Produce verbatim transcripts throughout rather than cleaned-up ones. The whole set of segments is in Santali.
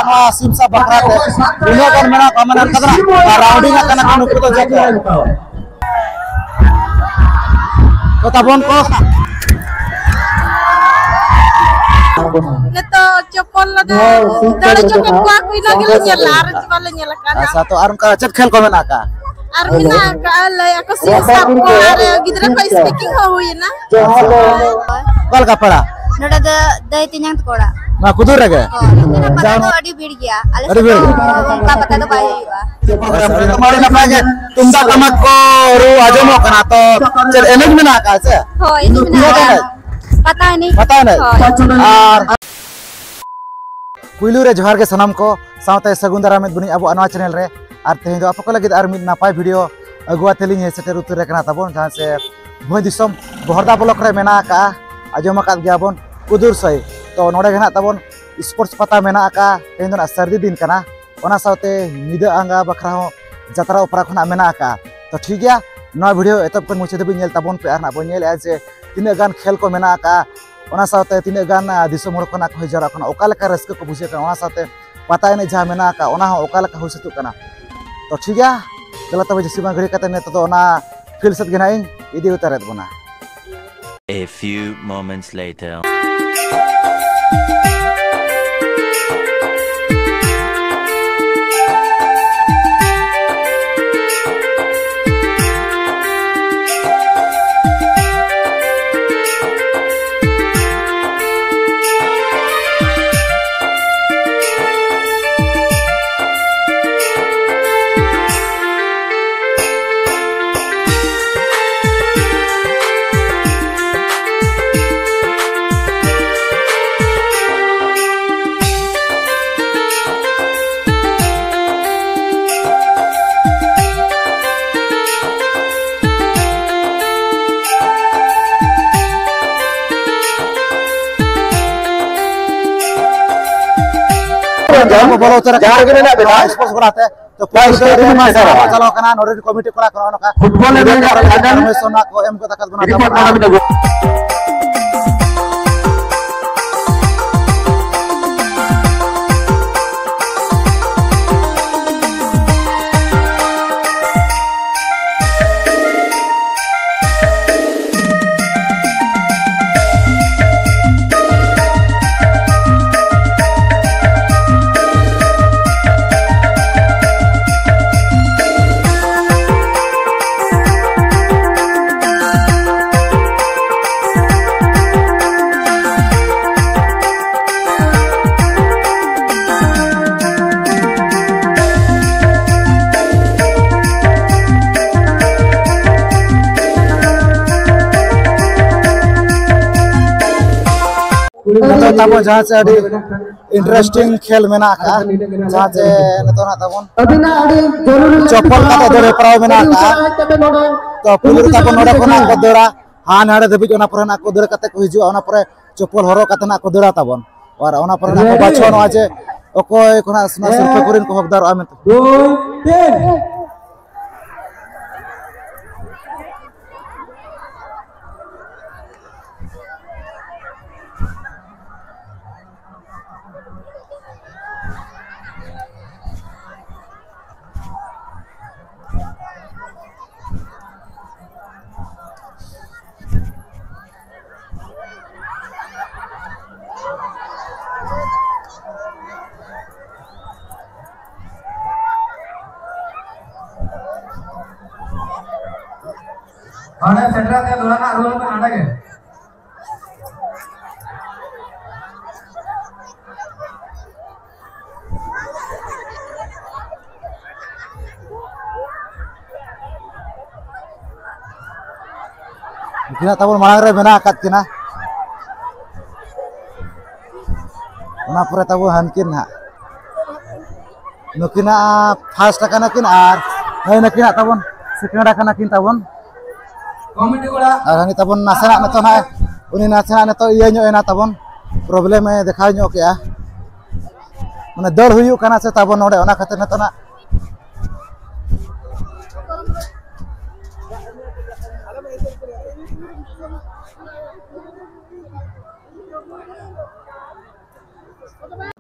ᱱᱚᱣᱟ ᱥᱤᱢ ᱥᱟᱵ ᱵᱟᱠᱷᱨᱟ ᱛᱮ ᱛᱤᱱᱟᱹᱜ ᱜᱟᱱ ᱢᱮᱱᱟᱜ ᱠᱚᱣᱟ, ᱢᱟᱱᱮ ᱚᱱᱠᱟ ᱫᱚ ᱱᱟᱜ ᱨᱟᱣᱰᱤᱝ ᱟᱜ ᱠᱟᱱᱟ ᱠᱚ ᱱᱩᱠᱩ ᱫᱚ ᱡᱚᱛᱚ᱾ ᱛᱚ ᱛᱟᱵᱚᱱ ᱠᱚ ᱱᱤᱛᱚᱜ ᱪᱚᱯᱚᱞ ᱞᱟᱜᱟ ᱫᱟᱹᱲ ᱦᱚᱪᱚ ᱠᱮᱫ ᱠᱚᱣᱟ ᱠᱚ, ᱤᱱᱟᱹ ᱜᱮᱞᱮ ᱧᱮᱞ ᱞᱮᱜᱼᱟ, ᱟᱨ ᱵᱟᱞᱮ ᱧᱮᱞ ᱟᱠᱟᱫᱟ᱾ ᱟᱪᱪᱷᱟ, ᱛᱚ ᱟᱨ ᱚᱱᱠᱟ ᱪᱮᱫ ᱠᱷᱮᱞ ᱠᱚ ᱢᱮᱱᱟᱜ ᱟᱠᱟᱫᱼᱟ? ᱟᱨ ᱢᱮᱱᱟᱜ ᱟᱠᱟᱫᱼᱟ, ᱞᱟᱹᱭ ᱟᱠᱚ ᱥᱤᱢ ᱥᱟᱵ ᱠᱚ ᱟᱨ ᱜᱤᱫᱽᱨᱟᱹ ᱠᱚ ᱥᱯᱤᱠᱤᱝ ᱦᱚᱸ ᱦᱩᱭᱮᱱᱟ᱾ ᱚᱠᱟ ᱞᱮᱠᱟ ᱯᱟᱲᱟ? ᱱᱚᱰᱮ ᱫᱚ ᱫᱟᱹᱭ ᱛᱮᱧᱟᱝ ᱛᱟᱠᱚ ᱚᱲᱟᱜ᱾ ᱱᱚᱣᱟ ᱠᱩᱫᱩᱨ ᱨᱮᱜᱮ? ᱦᱳᱭ, ᱱᱚᱛᱮ ᱫᱚ ᱯᱟᱛᱟ ᱫᱚ ᱟᱹᱰᱤ ᱵᱷᱤᱲ ᱜᱮᱭᱟ᱾ ᱟᱞᱮ ᱟᱹᱰᱤ ᱥᱮᱫ ᱵᱷᱤᱲ ᱫᱚ ᱜᱮᱭᱟ? ᱚᱱᱠᱟ ᱯᱟᱛᱟ ᱫᱚ ᱵᱟᱭ ᱦᱩᱭᱩᱜᱼᱟ᱾ ᱟᱪᱪᱷᱟ, ᱟᱹᱰᱤ ᱱᱟᱯᱟᱭ, ᱟᱹᱰᱤ ᱱᱟᱯᱟᱭ ᱜᱮ᱾ ᱛᱩᱢᱫᱟᱜ ᱴᱟᱢᱟᱠ ᱠᱚ ᱨᱩ ᱟᱸᱡᱚᱢᱚᱜ ᱠᱟᱱᱟ, ᱛᱚ ᱪᱮᱫ ᱮᱱᱮᱡ ᱢᱮᱱᱟᱜ ᱟᱠᱟᱫᱼᱟ ᱥᱮ? ᱦᱳᱭ, ᱮᱱᱮᱡ ᱢᱮᱱᱟᱜ ᱯᱟᱛᱟ ᱟᱠᱟᱫᱼᱟ᱾ ᱮᱱᱮᱡ? ᱯᱟᱛᱟ ᱮᱱᱮᱡ? ᱦᱳᱭ᱾ ᱟᱨ ᱯᱩᱭᱞᱩ ᱨᱮ ᱡᱚᱦᱟᱨ ᱜᱮ ᱥᱟᱱᱟᱢ ᱠᱚ, ᱥᱟᱶᱛᱮ ᱥᱟᱹᱜᱩᱱ ᱫᱟᱨᱟᱢᱮᱫ ᱵᱚᱱᱤᱧ ᱟᱵᱚᱣᱟᱜ ᱱᱚᱣᱟ ᱪᱮᱱᱮᱞ ᱨᱮ᱾ ᱟᱨ ᱛᱮᱦᱮᱧ ᱫᱚ ᱟᱯᱮ ᱠᱚ ᱞᱟᱹᱜᱤᱫ ᱟᱨ ᱢᱤᱫ ᱱᱟᱯᱟᱭ ᱵᱷᱤᱰᱤᱭᱳ ᱟᱹᱜᱩ ᱟᱛᱮ ᱞᱤᱧ ᱦᱮᱡ ᱥᱮᱴᱮᱨ ᱩᱛᱟᱹᱨ ᱟᱠᱟᱱᱟ ᱛᱟᱵᱚᱱ, ᱡᱟᱦᱟᱸ ᱥᱮ ᱵᱷᱚᱸᱡᱽ ᱫᱤᱥᱚᱢ ᱵᱚᱦᱚᱲᱫᱟ ᱵᱞᱚᱠ ᱨᱮ ᱢᱮᱱᱟᱜ ᱟᱠᱟᱫᱼᱟ᱾ ᱟᱸᱡᱚᱢ ᱟᱠᱟᱫ ᱜᱮᱭᱟ ᱵᱚᱱ ᱠᱩᱫᱩᱨ ᱥᱟᱹᱭ᱾ ᱛᱚ ᱱᱚᱰᱮ ᱜᱮ ᱱᱟᱜ ᱛᱟᱵᱚᱱ ᱥᱯᱳᱨᱴᱥ ᱯᱟᱛᱟ ᱢᱮᱱᱟᱜ ᱟᱠᱟᱫᱼᱟ᱾ ᱛᱮᱦᱮᱧ ᱫᱚ ᱱᱟᱜ ᱥᱟᱹᱨᱫᱤ ᱫᱤᱱ ᱠᱟᱱᱟ, ᱚᱱᱟ ᱥᱟᱶᱛᱮ ᱧᱤᱫᱟᱹ ᱟᱸᱜᱟ ᱵᱟᱠᱷᱨᱟ ᱦᱚᱸ ᱡᱟᱛᱨᱟ ᱚᱯᱮᱨᱟ ᱠᱷᱚᱱᱟᱜ ᱢᱮᱱᱟᱜ ᱟᱠᱟᱫᱼᱟ᱾ ᱛᱚ ᱴᱷᱤᱠ ᱜᱮᱭᱟ, ᱱᱚᱣᱟ ᱵᱷᱤᱰᱤᱭᱳ ᱮᱛᱚᱦᱚᱵ ᱠᱷᱚᱱ ᱢᱩᱪᱟᱹᱫ ᱫᱷᱟᱹᱵᱤᱡ ᱧᱮᱞ ᱛᱟᱵᱚᱱ ᱯᱮ, ᱟᱨ ᱱᱟᱜ ᱵᱚᱱ ᱧᱮᱞᱮᱫᱼᱟ ᱡᱮ ᱛᱤᱱᱟᱹᱜ ᱜᱟᱱ ᱠᱷᱮᱞ ᱠᱚ ᱢᱮᱱᱟᱜ ᱟᱠᱟᱫᱼᱟ, ᱚᱱᱟ ᱥᱟᱶᱛᱮ ᱛᱤᱱᱟᱹᱜ ᱜᱟᱱ, ᱟ, ᱫᱤᱥᱚᱢ ᱦᱚᱲ ᱠᱷᱚᱱᱟᱜ ᱠᱚ ᱦᱮᱡ ᱡᱟᱣᱨᱟᱜ ᱠᱟᱱᱟ, ᱚᱠᱟ ᱞᱮᱠᱟ ᱨᱟᱹᱥᱠᱟᱹ ᱠᱚ ᱵᱩᱡᱷᱟᱹᱣ ᱠᱟᱱᱟ, ᱚᱱᱟ ᱥᱟᱶᱛᱮ ᱯᱟᱛᱟ ᱮᱱᱮᱡ ᱡᱟᱦᱟᱸ ᱢᱮᱱᱟᱜ ᱟᱠᱟᱫᱼᱟ, ᱚᱱᱟ ᱦᱚᱸ ᱚᱠᱟ ᱞᱮᱠᱟ ᱦᱩᱭ ᱥᱟᱹᱛᱚᱜ ᱠᱟᱱᱟ᱾ ᱛᱚ ᱴᱷᱤᱠ ᱜᱮᱭᱟ, ᱫᱮᱞᱟ ᱛᱚᱵᱮ ᱡᱟᱹᱥᱛᱤ ᱵᱟᱝ ᱜᱷᱟᱹᱲᱤ ᱠᱟᱛᱮ ᱱᱤᱛᱚᱜ ᱫᱚ ᱚᱱᱟ ᱯᱷᱤᱞᱰ ᱥᱮᱫ ᱜᱮ ᱱᱟᱜ ᱤᱧ ᱤᱫᱤ ᱩᱛᱟᱹᱨᱮᱫ ᱵᱚᱱᱟ᱾ A few moments later. ᱵᱚᱞᱚ ᱩᱛᱟᱹᱨ ᱟᱠᱟᱱᱟ᱾ ᱡᱟᱦᱟᱸ ᱨᱮᱜᱮ ᱢᱮᱱᱟᱜ ᱵᱮᱱᱟ᱾ ᱥᱯᱳᱨᱴᱥ ᱜᱚᱲᱟ ᱛᱮ᱾ ᱯᱩᱭᱞᱩ ᱫᱚ ᱟᱹᱰᱤ ᱢᱟᱨᱟᱝ ᱥᱟᱨᱦᱟᱣ ᱪᱟᱞᱟᱣ ᱠᱟᱱᱟ ᱱᱚᱰᱮᱱ ᱠᱚᱢᱤᱴᱤ ᱠᱚᱲᱟ ᱠᱚ, ᱱᱚᱜᱼᱚ ᱱᱚᱝᱠᱟ ᱯᱷᱩᱴᱵᱚᱞ ᱮᱱᱮᱡ ᱨᱮᱱᱟᱜ ᱯᱷᱟᱭᱱᱟᱞ ᱯᱟᱨᱢᱤᱥᱚᱱ ᱠᱚ ᱮᱢ ᱜᱚᱫ ᱟᱠᱟᱫ ᱵᱚᱱᱟ᱾ ᱨᱤᱯᱳᱨᱴ ᱛᱟᱵᱚᱱᱟ᱾ ᱢᱟᱱᱟᱣ ᱢᱤᱫᱴᱟᱝ ᱜᱳᱞ᱾ ᱱᱤᱛᱚᱜ ᱛᱟᱵᱚ ᱡᱟᱦᱟᱸ ᱪᱮ ᱟᱹᱰᱤ interesting ᱠᱷᱮᱞ ᱢᱮᱱᱟᱜ ᱟᱠᱟᱫᱼᱟ, ᱡᱟᱦᱟᱸ ᱪᱮ ᱱᱤᱛᱚᱜ ᱱᱟᱜ ᱛᱟᱵᱚᱱ ᱪᱚᱯᱚᱞ ᱠᱟᱛᱮ ᱫᱟᱹᱲ ᱦᱮᱯᱨᱟᱣ ᱢᱮᱱᱟᱜ ᱟᱠᱟᱫᱼᱟ᱾ ᱛᱚ ᱯᱩᱭᱞᱩ ᱨᱮ ᱛᱟᱵᱚᱱ ᱱᱚᱰᱮ ᱠᱷᱚᱱᱟᱜ ᱠᱚ ᱫᱟᱹᱲᱟ, ᱦᱟᱱ ᱦᱟᱸᱰᱮ ᱫᱷᱟᱹᱵᱤᱡ, ᱚᱱᱟ ᱯᱚᱨᱮ ᱱᱟᱜ ᱠᱚ ᱫᱟᱹᱲ ᱠᱟᱛᱮ ᱠᱚ ᱦᱤᱡᱩᱜᱼᱟ, ᱚᱱᱟ ᱯᱚᱨᱮ ᱪᱚᱯᱚᱞ ᱦᱚᱨᱚᱜ ᱠᱟᱛᱮ ᱱᱟᱜ ᱠᱚ ᱫᱟᱹᱲᱟ ᱛᱟᱵᱚᱱ᱾ ᱟᱨ ᱚᱱᱟ ᱯᱚᱨᱮ ᱱᱟᱜ ᱠᱚ ᱵᱟᱪᱷᱟᱣ ᱱᱚᱜᱼᱟ ᱡᱮ ᱚᱠᱚᱭ ᱠᱷᱚᱱᱟᱜ ᱥᱚᱱᱟ ᱥᱤᱨᱯᱟᱹ ᱠᱚᱨᱮᱱ ᱠᱚ ᱦᱚᱠᱫᱟᱨᱚᱜᱼᱟ ᱢᱮᱱᱛᱮ᱾ ᱦᱟᱸᱰᱮ ᱥᱮᱴᱮᱨ ᱠᱟᱛᱮ ᱫᱚᱦᱲᱟ ᱱᱟᱜ ᱨᱩᱣᱟᱹᱲ ᱯᱮ ᱱᱚᱸᱰᱮ ᱜᱮ᱾ ᱱᱩᱠᱤᱱᱟᱜ ᱛᱟᱵᱚᱱ ᱢᱟᱲᱟᱝ ᱨᱮ ᱢᱮᱱᱟᱜ ᱟᱠᱟᱫ ᱠᱤᱱᱟ᱾ ᱚᱱᱟ ᱯᱚᱨᱮ ᱛᱟᱵᱚᱱ ᱦᱟᱱᱠᱤᱱ ᱱᱟᱦᱟᱜ᱾ ᱱᱩᱠᱤᱱᱟᱜ first ᱟᱠᱟᱱᱟ ᱠᱤᱱ ᱟᱨ ᱦᱳᱭ ᱱᱩᱠᱤᱱᱟᱜ ᱛᱟᱵᱚᱱ second ᱟᱠᱟᱱᱟ ᱠᱤᱱ ᱛᱟᱵᱚᱱ᱾ ᱠᱚᱢᱤᱴᱤ ᱠᱚᱲᱟ᱾ ᱟᱨ ᱦᱟᱹᱱᱤ ᱛᱟᱵᱚᱱ ᱱᱟᱥᱮᱱᱟᱜ ᱱᱤᱛᱚᱜ ᱱᱟᱦᱟᱜ ᱩᱱᱤ ᱱᱟᱥᱮᱱᱟᱜ ᱱᱤᱛᱚᱜ ᱤᱭᱟᱹ ᱧᱚᱜ ᱮᱱᱟ ᱛᱟᱵᱚᱱ, problem ᱮ ᱫᱮᱠᱷᱟᱣ ᱧᱚᱜ ᱠᱮᱜᱼᱟ᱾ ᱢᱟᱱᱮ ᱫᱟᱹᱲ ᱦᱩᱭᱩᱜ ᱠᱟᱱᱟ ᱥᱮ ᱛᱟᱵᱚᱱ ᱱᱚᱰᱮ, ᱚᱱᱟ ᱠᱷᱟᱹᱛᱤᱨ ᱱᱤᱛᱚᱜ ᱱᱟᱜ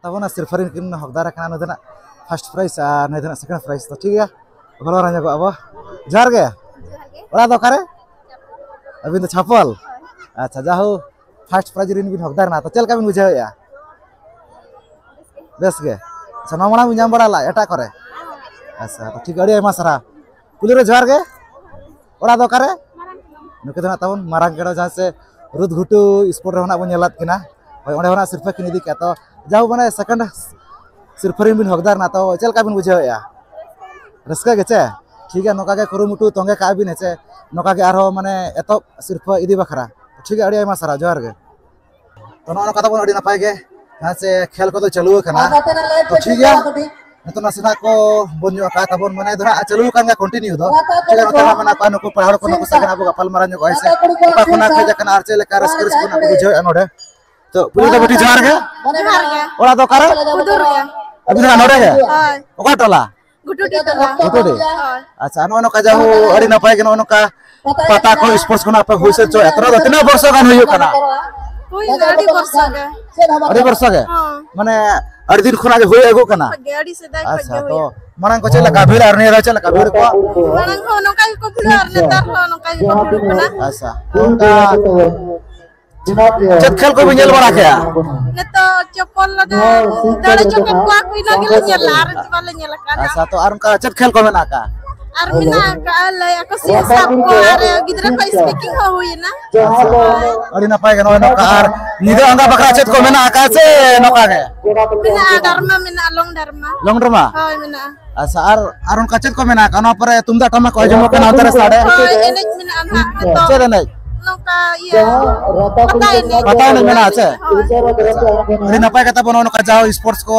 ᱛᱟᱵᱚᱱᱟ ᱥᱤᱨᱯᱷᱟᱹ ᱨᱮᱱ ᱠᱤᱱ ᱦᱚᱠᱫᱟᱨ ᱟᱠᱟᱱᱟ, ᱱᱩᱭ ᱫᱚ ᱱᱟᱜ ᱯᱷᱟᱥᱴ ᱯᱨᱟᱭᱤᱡᱽ ᱟᱨ ᱱᱩᱭ ᱫᱚ ᱱᱟᱜ ᱥᱮᱠᱮᱱᱰ ᱯᱨᱟᱭᱤᱡᱽ᱾ ᱛᱚ ᱴᱷᱤᱠ ᱜᱮᱭᱟ, ᱜᱟᱞᱢᱟᱨᱟᱣ ᱧᱚᱜᱚᱜ ᱟᱵᱚ᱾ ᱡᱚᱦᱟᱨ ᱜᱮ᱾ ᱚᱲᱟᱜ ᱫᱚ ᱚᱠᱟᱨᱮ? ᱟᱹᱵᱤᱱ ᱫᱚ ᱪᱷᱟᱯᱚᱞ? ᱟᱪᱪᱷᱟ, ᱡᱟᱦᱳ, ᱯᱷᱟᱥᱴ ᱯᱨᱟᱭᱤᱡᱽ ᱨᱮᱱ ᱵᱤᱱ ᱦᱚᱠᱫᱟᱨ ᱮᱱᱟ, ᱛᱚ ᱪᱮᱫ ᱞᱮᱠᱟ ᱵᱤᱱ ᱵᱩᱡᱷᱟᱹᱣᱮᱫᱼᱟ? ᱵᱮᱥ ᱜᱮ᱾ ᱟᱪᱪᱷᱟ, ᱱᱚᱣᱟ ᱢᱟᱲᱟᱝ ᱵᱤᱱ ᱧᱟᱢ ᱵᱟᱲᱟ ᱞᱮᱫᱟ ᱮᱴᱟᱜ ᱠᱚᱨᱮ? ᱟᱪᱪᱷᱟ, ᱛᱚ ᱴᱷᱤᱠ, ᱟᱹᱰᱤ ᱟᱭᱢᱟ ᱥᱟᱨᱦᱟᱣ᱾ ᱯᱩᱭᱞᱩ ᱨᱮ ᱡᱚᱦᱟᱨ ᱜᱮ᱾ ᱚᱲᱟᱜ ᱫᱚ ᱚᱠᱟᱨᱮ? ᱱᱩᱠᱩ ᱫᱚ ᱱᱟᱜ ᱛᱟᱵᱚᱱ ᱢᱟᱨᱟᱝ ᱜᱮᱰᱚ, ᱡᱟᱦᱟᱸ ᱥᱮ ᱨᱩᱫ ᱜᱷᱩᱴᱩ ᱥᱯᱳᱨᱴ ᱨᱮᱦᱚᱸ ᱱᱟᱜ ᱵᱚᱱ ᱧᱮᱞ ᱞᱮᱫ ᱠᱤᱱᱟ᱾ ᱦᱳᱭ, ᱚᱸᱰᱮ ᱦᱚᱸ ᱱᱟᱜ ᱥᱤᱨᱯᱷᱟᱹ ᱠᱤᱱ ᱤᱫᱤ ᱠᱮᱜᱼᱟ᱾ ᱛᱚ ᱡᱟᱦᱳ, ᱢᱟᱱᱮ ᱥᱮᱠᱮᱱᱰ ᱥᱤᱨᱯᱷᱟᱹ ᱨᱮᱱ ᱵᱤᱱ ᱦᱚᱠᱫᱟᱨ ᱮᱱᱟ, ᱛᱚ ᱪᱮᱫ ᱞᱮᱠᱟ ᱵᱤᱱ ᱵᱩᱡᱷᱟᱹᱣᱮᱫᱼᱟ? ᱨᱟᱹᱥᱠᱟᱹ ᱜᱮ ᱪᱮ? ᱴᱷᱤᱠ ᱜᱮᱭᱟ, ᱱᱚᱝᱠᱟ ᱜᱮ ᱠᱩᱨᱩᱢᱩᱴᱩ ᱛᱚᱸᱜᱮ ᱠᱟᱜ ᱵᱤᱱ, ᱦᱮᱸ ᱪᱮ? ᱱᱚᱝᱠᱟ ᱜᱮ ᱟᱨᱦᱚᱸ ᱢᱟᱱᱮ ᱮᱛᱚᱦᱚᱵ ᱥᱤᱨᱯᱷᱟᱹ ᱤᱫᱤ ᱵᱟᱠᱷᱨᱟ᱾ ᱴᱷᱤᱠ ᱜᱮᱭᱟ, ᱟᱹᱰᱤ ᱟᱭᱢᱟ ᱥᱟᱨᱦᱟᱣ, ᱡᱚᱦᱟᱨ ᱜᱮ᱾ ᱛᱚ ᱱᱚᱜᱼᱚ ᱱᱚᱝᱠᱟ ᱛᱟᱵᱚᱱ ᱟᱹᱰᱤ ᱱᱟᱯᱟᱭ ᱜᱮ, ᱡᱟᱦᱟᱸ ᱪᱮ ᱠᱷᱮᱞ ᱠᱚᱫᱚ ᱪᱟᱹᱞᱩ ᱟᱠᱟᱱᱟ᱾ ᱛᱚ ᱴᱷᱤᱠ ᱜᱮᱭᱟ, ᱱᱤᱛᱚᱜ ᱱᱟᱥᱮᱱᱟᱜ ᱠᱚ ᱵᱚᱱ ᱧᱚᱜ ᱟᱠᱟᱫ ᱛᱟᱵᱚᱱ, ᱢᱟᱱᱮ ᱫᱚ ᱦᱟᱸᱜ ᱪᱟᱹᱞᱩ ᱟᱠᱟᱱ ᱜᱮᱭᱟ ᱠᱚᱱᱴᱤᱱᱤᱭᱩ ᱫᱚ᱾ ᱴᱷᱤᱠ ᱜᱮᱭᱟ, ᱱᱚᱛᱮ ᱦᱚᱸ ᱢᱮᱱᱟᱜ ᱠᱚᱣᱟ ᱱᱩᱠᱩ ᱯᱮᱲᱟ ᱦᱚᱲ ᱠᱚ, ᱱᱩᱠᱩ ᱥᱟᱶ ᱜᱮ ᱱᱟᱜ ᱵᱚ ᱜᱟᱯᱟᱞ ᱢᱟᱨᱟᱣ ᱧᱚᱜᱚᱜᱼᱟ, ᱦᱮᱸ ᱥᱮ? ᱚᱠᱟ ᱠᱷᱚᱱᱟᱜ ᱠᱚ ᱦᱮᱡ ᱟᱠᱟᱱᱟ ᱟᱨ ᱪᱮᱫ ᱞᱮᱠᱟ ᱨᱟᱹᱥᱠᱟᱹ ᱨᱟᱹᱥᱠᱟᱹ ᱱᱟᱜ ᱠᱚ ᱵᱩᱡᱷᱟᱹᱣᱮᱫᱼᱟ ᱱᱚᱰᱮ᱾ ᱛᱚ ᱯᱩᱭᱞᱩ ᱫᱚ ᱵᱤᱴᱤ ᱡᱚᱦᱟᱨ ᱜᱮ᱾ ᱡᱚᱦᱟᱨ ᱜᱮ᱾ ᱚᱲᱟᱜ ᱫᱚ ᱚᱠᱟᱨᱮ? ᱠᱩᱫᱩᱨ ᱜᱮ᱾ ᱟᱹᱵᱤᱱ ᱫᱚ ᱱᱟᱜ ᱱᱚᱰᱮ ᱜᱮ? ᱦᱳᱭ᱾ ᱚᱠᱟ ᱴᱚᱞᱟ? ᱜᱷᱩᱴᱩᱰᱤ ᱴᱚᱞᱟ᱾ ᱜᱷᱩᱴᱩᱰᱤ? ᱦᱳᱭ᱾ ᱟᱪᱪᱷᱟ, ᱱᱚᱜᱼᱚ ᱱᱚᱝᱠᱟ ᱡᱟᱦᱳ, ᱟᱹᱰᱤ ᱱᱟᱯᱟᱭ ᱜᱮ ᱱᱚᱜᱼᱚ ᱱᱚᱝᱠᱟ ᱯᱟᱛᱟ ᱠᱚ ᱥᱯᱳᱨᱴᱥ ᱠᱷᱚᱱᱟᱜ ᱯᱮ ᱦᱩᱭ ᱥᱟᱹᱛ ᱦᱚᱪᱚᱭᱟ᱾ ᱛᱚ ᱱᱚᱣᱟ ᱫᱚ ᱛᱤᱱᱟᱹᱜ ᱵᱚᱨᱥᱚ ᱜᱟᱱ ᱦᱩᱭᱩᱜ ᱠᱟᱱᱟ? ᱦᱩᱭ ᱮᱱᱟ ᱟᱹᱰᱤ ᱵᱚᱨᱥᱚ ᱜᱮ᱾ ᱟᱹᱰᱤ ᱵᱚᱨᱥᱚ ᱜᱮ? ᱦᱚᱸ᱾ ᱢᱟᱱᱮ ᱟᱹᱰᱤ ᱫᱤᱱ ᱠᱷᱚᱱᱟᱜ ᱜᱮ ᱦᱩᱭ ᱟᱹᱜᱩᱜ ᱠᱟᱱᱟ? ᱠᱷᱚᱱ ᱜᱮ, ᱟᱹᱰᱤ ᱥᱮᱫᱟᱭ ᱠᱷᱚᱱ ᱟᱪᱪᱷᱟ, ᱜᱮ ᱛᱚ ᱦᱩᱭᱩᱜ᱾ ᱢᱟᱲᱟᱝ ᱠᱚ ᱪᱮᱫ ᱞᱮᱠᱟ ᱵᱷᱤᱲ ᱟᱨ ᱱᱤᱭᱟᱹ ᱫᱷᱟᱣ ᱪᱮᱫ ᱞᱮᱠᱟ ᱵᱷᱤᱲ ᱠᱚ? ᱢᱟᱲᱟᱝ ᱦᱚᱸ ᱱᱚᱝᱠᱟ ᱜᱮᱠᱚ ᱵᱷᱤᱲᱚᱜᱼᱟ ᱟᱨ ᱱᱮᱛᱟᱨ ᱦᱚᱸ ᱱᱚᱝᱠᱟ ᱜᱮᱠᱚ ᱵᱷᱤᱲᱚᱜ ᱠᱟᱱᱟ᱾ ᱟᱪᱪᱷᱟ, ᱚᱱᱠᱟ ᱪᱮᱫ ᱠᱷᱮᱞ ᱠᱚᱵᱤᱱ ᱧᱮᱞ ᱵᱟᱲᱟ ᱠᱮᱜᱼᱟ? ᱱᱤᱛᱚᱜ ᱪᱚᱯᱚᱞ ᱞᱟᱜᱟ, ᱫᱟᱹᱲ ᱦᱚᱪᱚ ᱠᱮᱫ ᱠᱚᱣᱟ ᱠᱚ, ᱤᱱᱟᱹ ᱜᱮᱞᱮ ᱧᱮᱞ ᱞᱮᱜᱼᱟ, ᱟᱨ ᱵᱟᱞᱮ ᱧᱮᱞ ᱟᱠᱟᱫᱼᱟ᱾ ᱟᱪᱪᱷᱟ, ᱛᱚ ᱟᱨ ᱚᱱᱠᱟ ᱪᱮᱫ ᱠᱷᱮᱞ ᱠᱚ ᱢᱮᱱᱟᱜ ᱟᱠᱟᱫᱼᱟ? ᱟᱨ ᱢᱮᱱᱟᱜ ᱟᱠᱟᱫᱼᱟ, ᱞᱟᱹᱭ ᱟᱠᱚ ᱥᱤᱢ ᱥᱟᱵ ᱠᱚ, ᱟᱨ ᱜᱤᱫᱽᱨᱟᱹ ᱠᱚ ᱥᱯᱤᱠᱤᱝ ᱦᱚᱸ ᱦᱩᱭᱮᱱᱟ᱾ ᱟᱪᱪᱷᱟ, ᱟᱹᱰᱤ ᱱᱟᱯᱟᱭ ᱜᱮ ᱱᱚᱜᱼᱚᱭ ᱱᱚᱝᱠᱟ᱾ ᱟᱨ ᱧᱤᱫᱟᱹ ᱟᱸᱜᱟ ᱵᱟᱠᱷᱨᱟ ᱪᱮᱫ ᱠᱚ ᱢᱮᱱᱟᱜ ᱟᱠᱟᱫᱼᱟ ᱥᱮ ᱱᱚᱝᱠᱟ ᱜᱮ? ᱢᱮᱱᱟᱜᱼᱟ, ᱰᱟᱨᱢᱟ ᱢᱮᱱᱟᱜᱼᱟ, ᱞᱚᱝ ᱰᱟᱨᱢᱟ᱾ ᱞᱚᱝ ᱰᱨᱟᱢᱟ? ᱦᱳᱭ, ᱢᱮᱱᱟᱜᱼᱟ᱾ ᱟᱪᱪᱷᱟ, ᱟᱨ, ᱟᱨ ᱚᱱᱠᱟ ᱪᱮᱫ ᱠᱚ ᱢᱮᱱᱟᱜ ᱟᱠᱟᱫᱼᱟ? ᱚᱱᱟ ᱯᱚᱨᱮ ᱛᱩᱢᱫᱟᱜ ᱴᱟᱢᱟᱠ ᱠᱚ ᱟᱸᱡᱚᱢᱚᱜ ᱠᱟᱱᱟ ᱚᱱᱛᱮ ᱨᱮ ᱥᱟᱰᱮ᱾ ᱦᱳᱭ, ᱮᱱᱮᱡ ᱢᱮᱱᱟᱜᱼᱟ ᱱᱟᱦᱟᱜ ᱱᱤᱛᱚᱜ᱾ ᱪᱮᱫ ᱮᱱᱮᱡ? ᱱᱚᱝᱠᱟ ᱤᱭᱟᱹ, ᱯᱟᱛᱟ ᱮᱱᱮᱡ᱾ ᱯᱟᱛᱟ ᱮᱱᱮᱡ ᱢᱮᱱᱟᱜᱼᱟ ᱪᱮ? ᱦᱳᱭ᱾ ᱟᱹᱰᱤ ᱱᱟᱯᱟᱭ ᱠᱟᱛᱷᱟ ᱵᱚᱱ ᱱᱚᱜᱼᱚ ᱱᱚᱝᱠᱟ ᱡᱟᱦᱳ ᱥᱯᱳᱨᱴᱥ ᱠᱚ,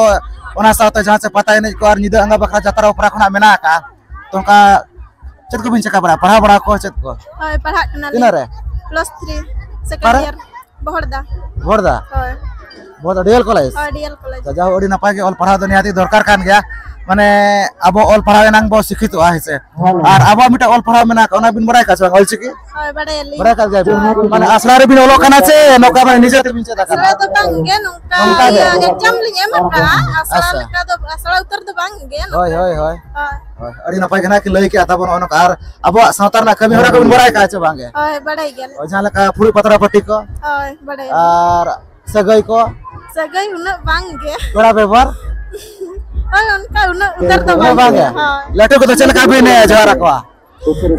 ᱚᱱᱟ ᱥᱟᱶᱛᱮ ᱡᱟᱦᱟᱸ ᱪᱮ ᱯᱟᱛᱟ ᱮᱱᱮᱡ ᱠᱚ ᱟᱨ ᱧᱤᱫᱟᱹ ᱟᱸᱜᱟ ᱵᱟᱠᱷᱨᱟ ᱡᱟᱛᱨᱟ ᱚᱯᱮᱨᱟ ᱠᱷᱚᱱᱟᱜ ᱢᱮᱱᱟᱜ ᱟᱠᱟᱫᱼᱟ᱾ ᱛᱚ ᱚᱱᱠᱟ ᱪᱮᱫ ᱠᱚᱵᱤᱱ ᱪᱮᱠᱟ ᱵᱟᱲᱟᱭᱟ? ᱯᱟᱲᱦᱟᱣ ᱵᱟᱲᱟ ᱠᱚ ᱪᱮᱫ ᱠᱚ? ᱦᱳᱭ, ᱯᱟᱲᱦᱟᱜ ᱠᱟᱱᱟᱞᱤᱧ᱾ ᱛᱤᱱᱟᱹᱜ ᱨᱮ? ᱯᱞᱟᱥ ᱛᱷᱨᱤ, ᱥᱮᱠᱮᱱᱰ ᱚᱠᱟᱨᱮ? ᱤᱭᱟᱨ, ᱵᱚᱦᱚᱲᱫᱟ᱾ ᱵᱚᱦᱚᱲᱫᱟ? ᱦᱳᱭ᱾ ᱵᱚᱦᱚᱲᱫᱟ ᱰᱤ ᱮᱞ ᱠᱚᱞᱮᱡᱽ? ᱦᱳᱭ, ᱰᱤ ᱮᱞ ᱠᱚᱞᱮᱡᱽ᱾ ᱟᱪᱪᱷᱟ, ᱡᱟᱦᱳ, ᱟᱹᱰᱤ ᱱᱟᱯᱟᱭ ᱜᱮ, ᱚᱞ ᱯᱟᱲᱦᱟᱣ ᱫᱚ ᱱᱤᱦᱟᱹᱛᱤ ᱫᱚᱨᱠᱟᱨ ᱠᱟᱱ ᱜᱮᱭᱟ᱾ ᱢᱟᱱᱮ ᱟᱵᱚ ᱚᱞ ᱯᱟᱲᱦᱟᱣ ᱮᱱᱟᱝ ᱵᱚ ᱥᱤᱠᱠᱷᱤᱛᱚᱜᱼᱟ, ᱦᱮᱸ ᱥᱮ? ᱟᱨ ᱟᱵᱚᱣᱟᱜ ᱢᱤᱫᱴᱟᱝ ᱚᱞ ᱯᱟᱲᱦᱟᱣ ᱢᱮᱱᱟᱜ, ᱚᱱᱟ ᱵᱤᱱ ᱵᱟᱲᱟᱭ ᱠᱟᱜ ᱥᱮ ᱵᱟᱝ, ᱚᱞᱪᱤᱠᱤ? ᱦᱳᱭ, ᱵᱟᱲᱟᱭᱟᱞᱤᱧ᱾ ᱵᱟᱲᱟᱭ ᱠᱟᱜ ᱜᱮᱭᱟ ᱵᱤᱱ? ᱢᱟᱱᱮ ᱟᱥᱲᱟ ᱨᱮᱵᱤᱱ ᱚᱞᱚᱜ ᱠᱟᱱᱟ ᱥᱮ ᱱᱚᱝᱠᱟ ᱢᱟᱱᱮ ᱱᱤᱡᱮ ᱛᱮᱵᱤᱱ ᱪᱮᱫ ᱟᱠᱟᱱᱟ? ᱟᱥᱲᱟ ᱫᱚ ᱵᱟᱝ ᱜᱮ, ᱱᱚᱝᱠᱟ ᱱᱚᱝᱠᱟ ᱜᱮ? ᱤᱭᱟᱹ exam ᱞᱤᱧ ᱮᱢ ᱟᱠᱟᱫᱼᱟ᱾ ᱟᱥᱲᱟ ᱟᱪᱪᱷᱟ᱾ ᱞᱮᱠᱟ ᱫᱚ, ᱟᱥᱲᱟ ᱩᱛᱟᱹᱨ ᱫᱚ ᱵᱟᱝ ᱜᱮ, ᱦᱳᱭ, ᱱᱚᱝᱠᱟ᱾ ᱦᱳᱭ, ᱦᱳᱭ᱾ ᱦᱳᱭ᱾ ᱦᱳᱭ, ᱟᱹᱰᱤ ᱱᱟᱯᱟᱭ ᱜᱮ ᱱᱟᱜ ᱠᱤᱱ ᱞᱟᱹᱭ ᱠᱮᱜᱼᱟ ᱛᱟᱵᱚᱱ ᱱᱚᱜᱼᱚ ᱱᱚᱝᱠᱟ᱾ ᱟᱨ ᱟᱵᱚᱣᱟᱜ ᱥᱟᱶᱛᱟ ᱨᱮᱱᱟᱜ ᱠᱟᱹᱢᱤ ᱦᱚᱨᱟ ᱠᱚᱵᱤᱱ ᱵᱟᱲᱟᱭ ᱠᱟᱜᱼᱟ ᱪᱮ ᱵᱟᱝ ᱜᱮ? ᱦᱳᱭ, ᱵᱟᱲᱟᱭ ᱜᱮᱭᱟᱞᱮ᱾ ᱦᱳᱭ, ᱡᱟᱦᱟᱸ ᱞᱮᱠᱟ ᱯᱷᱩᱲᱩᱜ ᱯᱟᱛᱲᱟ ᱯᱟᱹᱴᱤ ᱠᱚ? ᱦᱳᱭ, ᱵᱟᱲᱟᱭ ᱜᱮᱭᱟᱞᱮ᱾ ᱟᱨ ᱥᱟᱹᱜᱟᱹᱭ ᱠᱚ? ᱥᱟᱹᱜᱟᱹᱭ ᱩᱱᱟᱹᱜ ᱵᱟᱝ ᱜᱮ᱾ ᱯᱮᱲᱟ ᱵᱮᱵᱚᱦᱟᱨ? ᱦᱳᱭ, ᱚᱱᱠᱟ ᱩᱱᱟᱹᱜ ᱩᱛᱟᱹᱨ ᱫᱚ ᱩᱱᱟᱹᱜ ᱵᱟᱝ ᱵᱟᱝ ᱜᱮ᱾ ᱜᱮ᱾ ᱦᱳᱭ᱾ ᱞᱟᱹᱴᱩ ᱠᱚᱫᱚ ᱪᱮᱫ ᱞᱮᱠᱟ ᱵᱤᱱ, ᱮ, ᱡᱚᱦᱟᱨ ᱟᱠᱚᱣᱟ?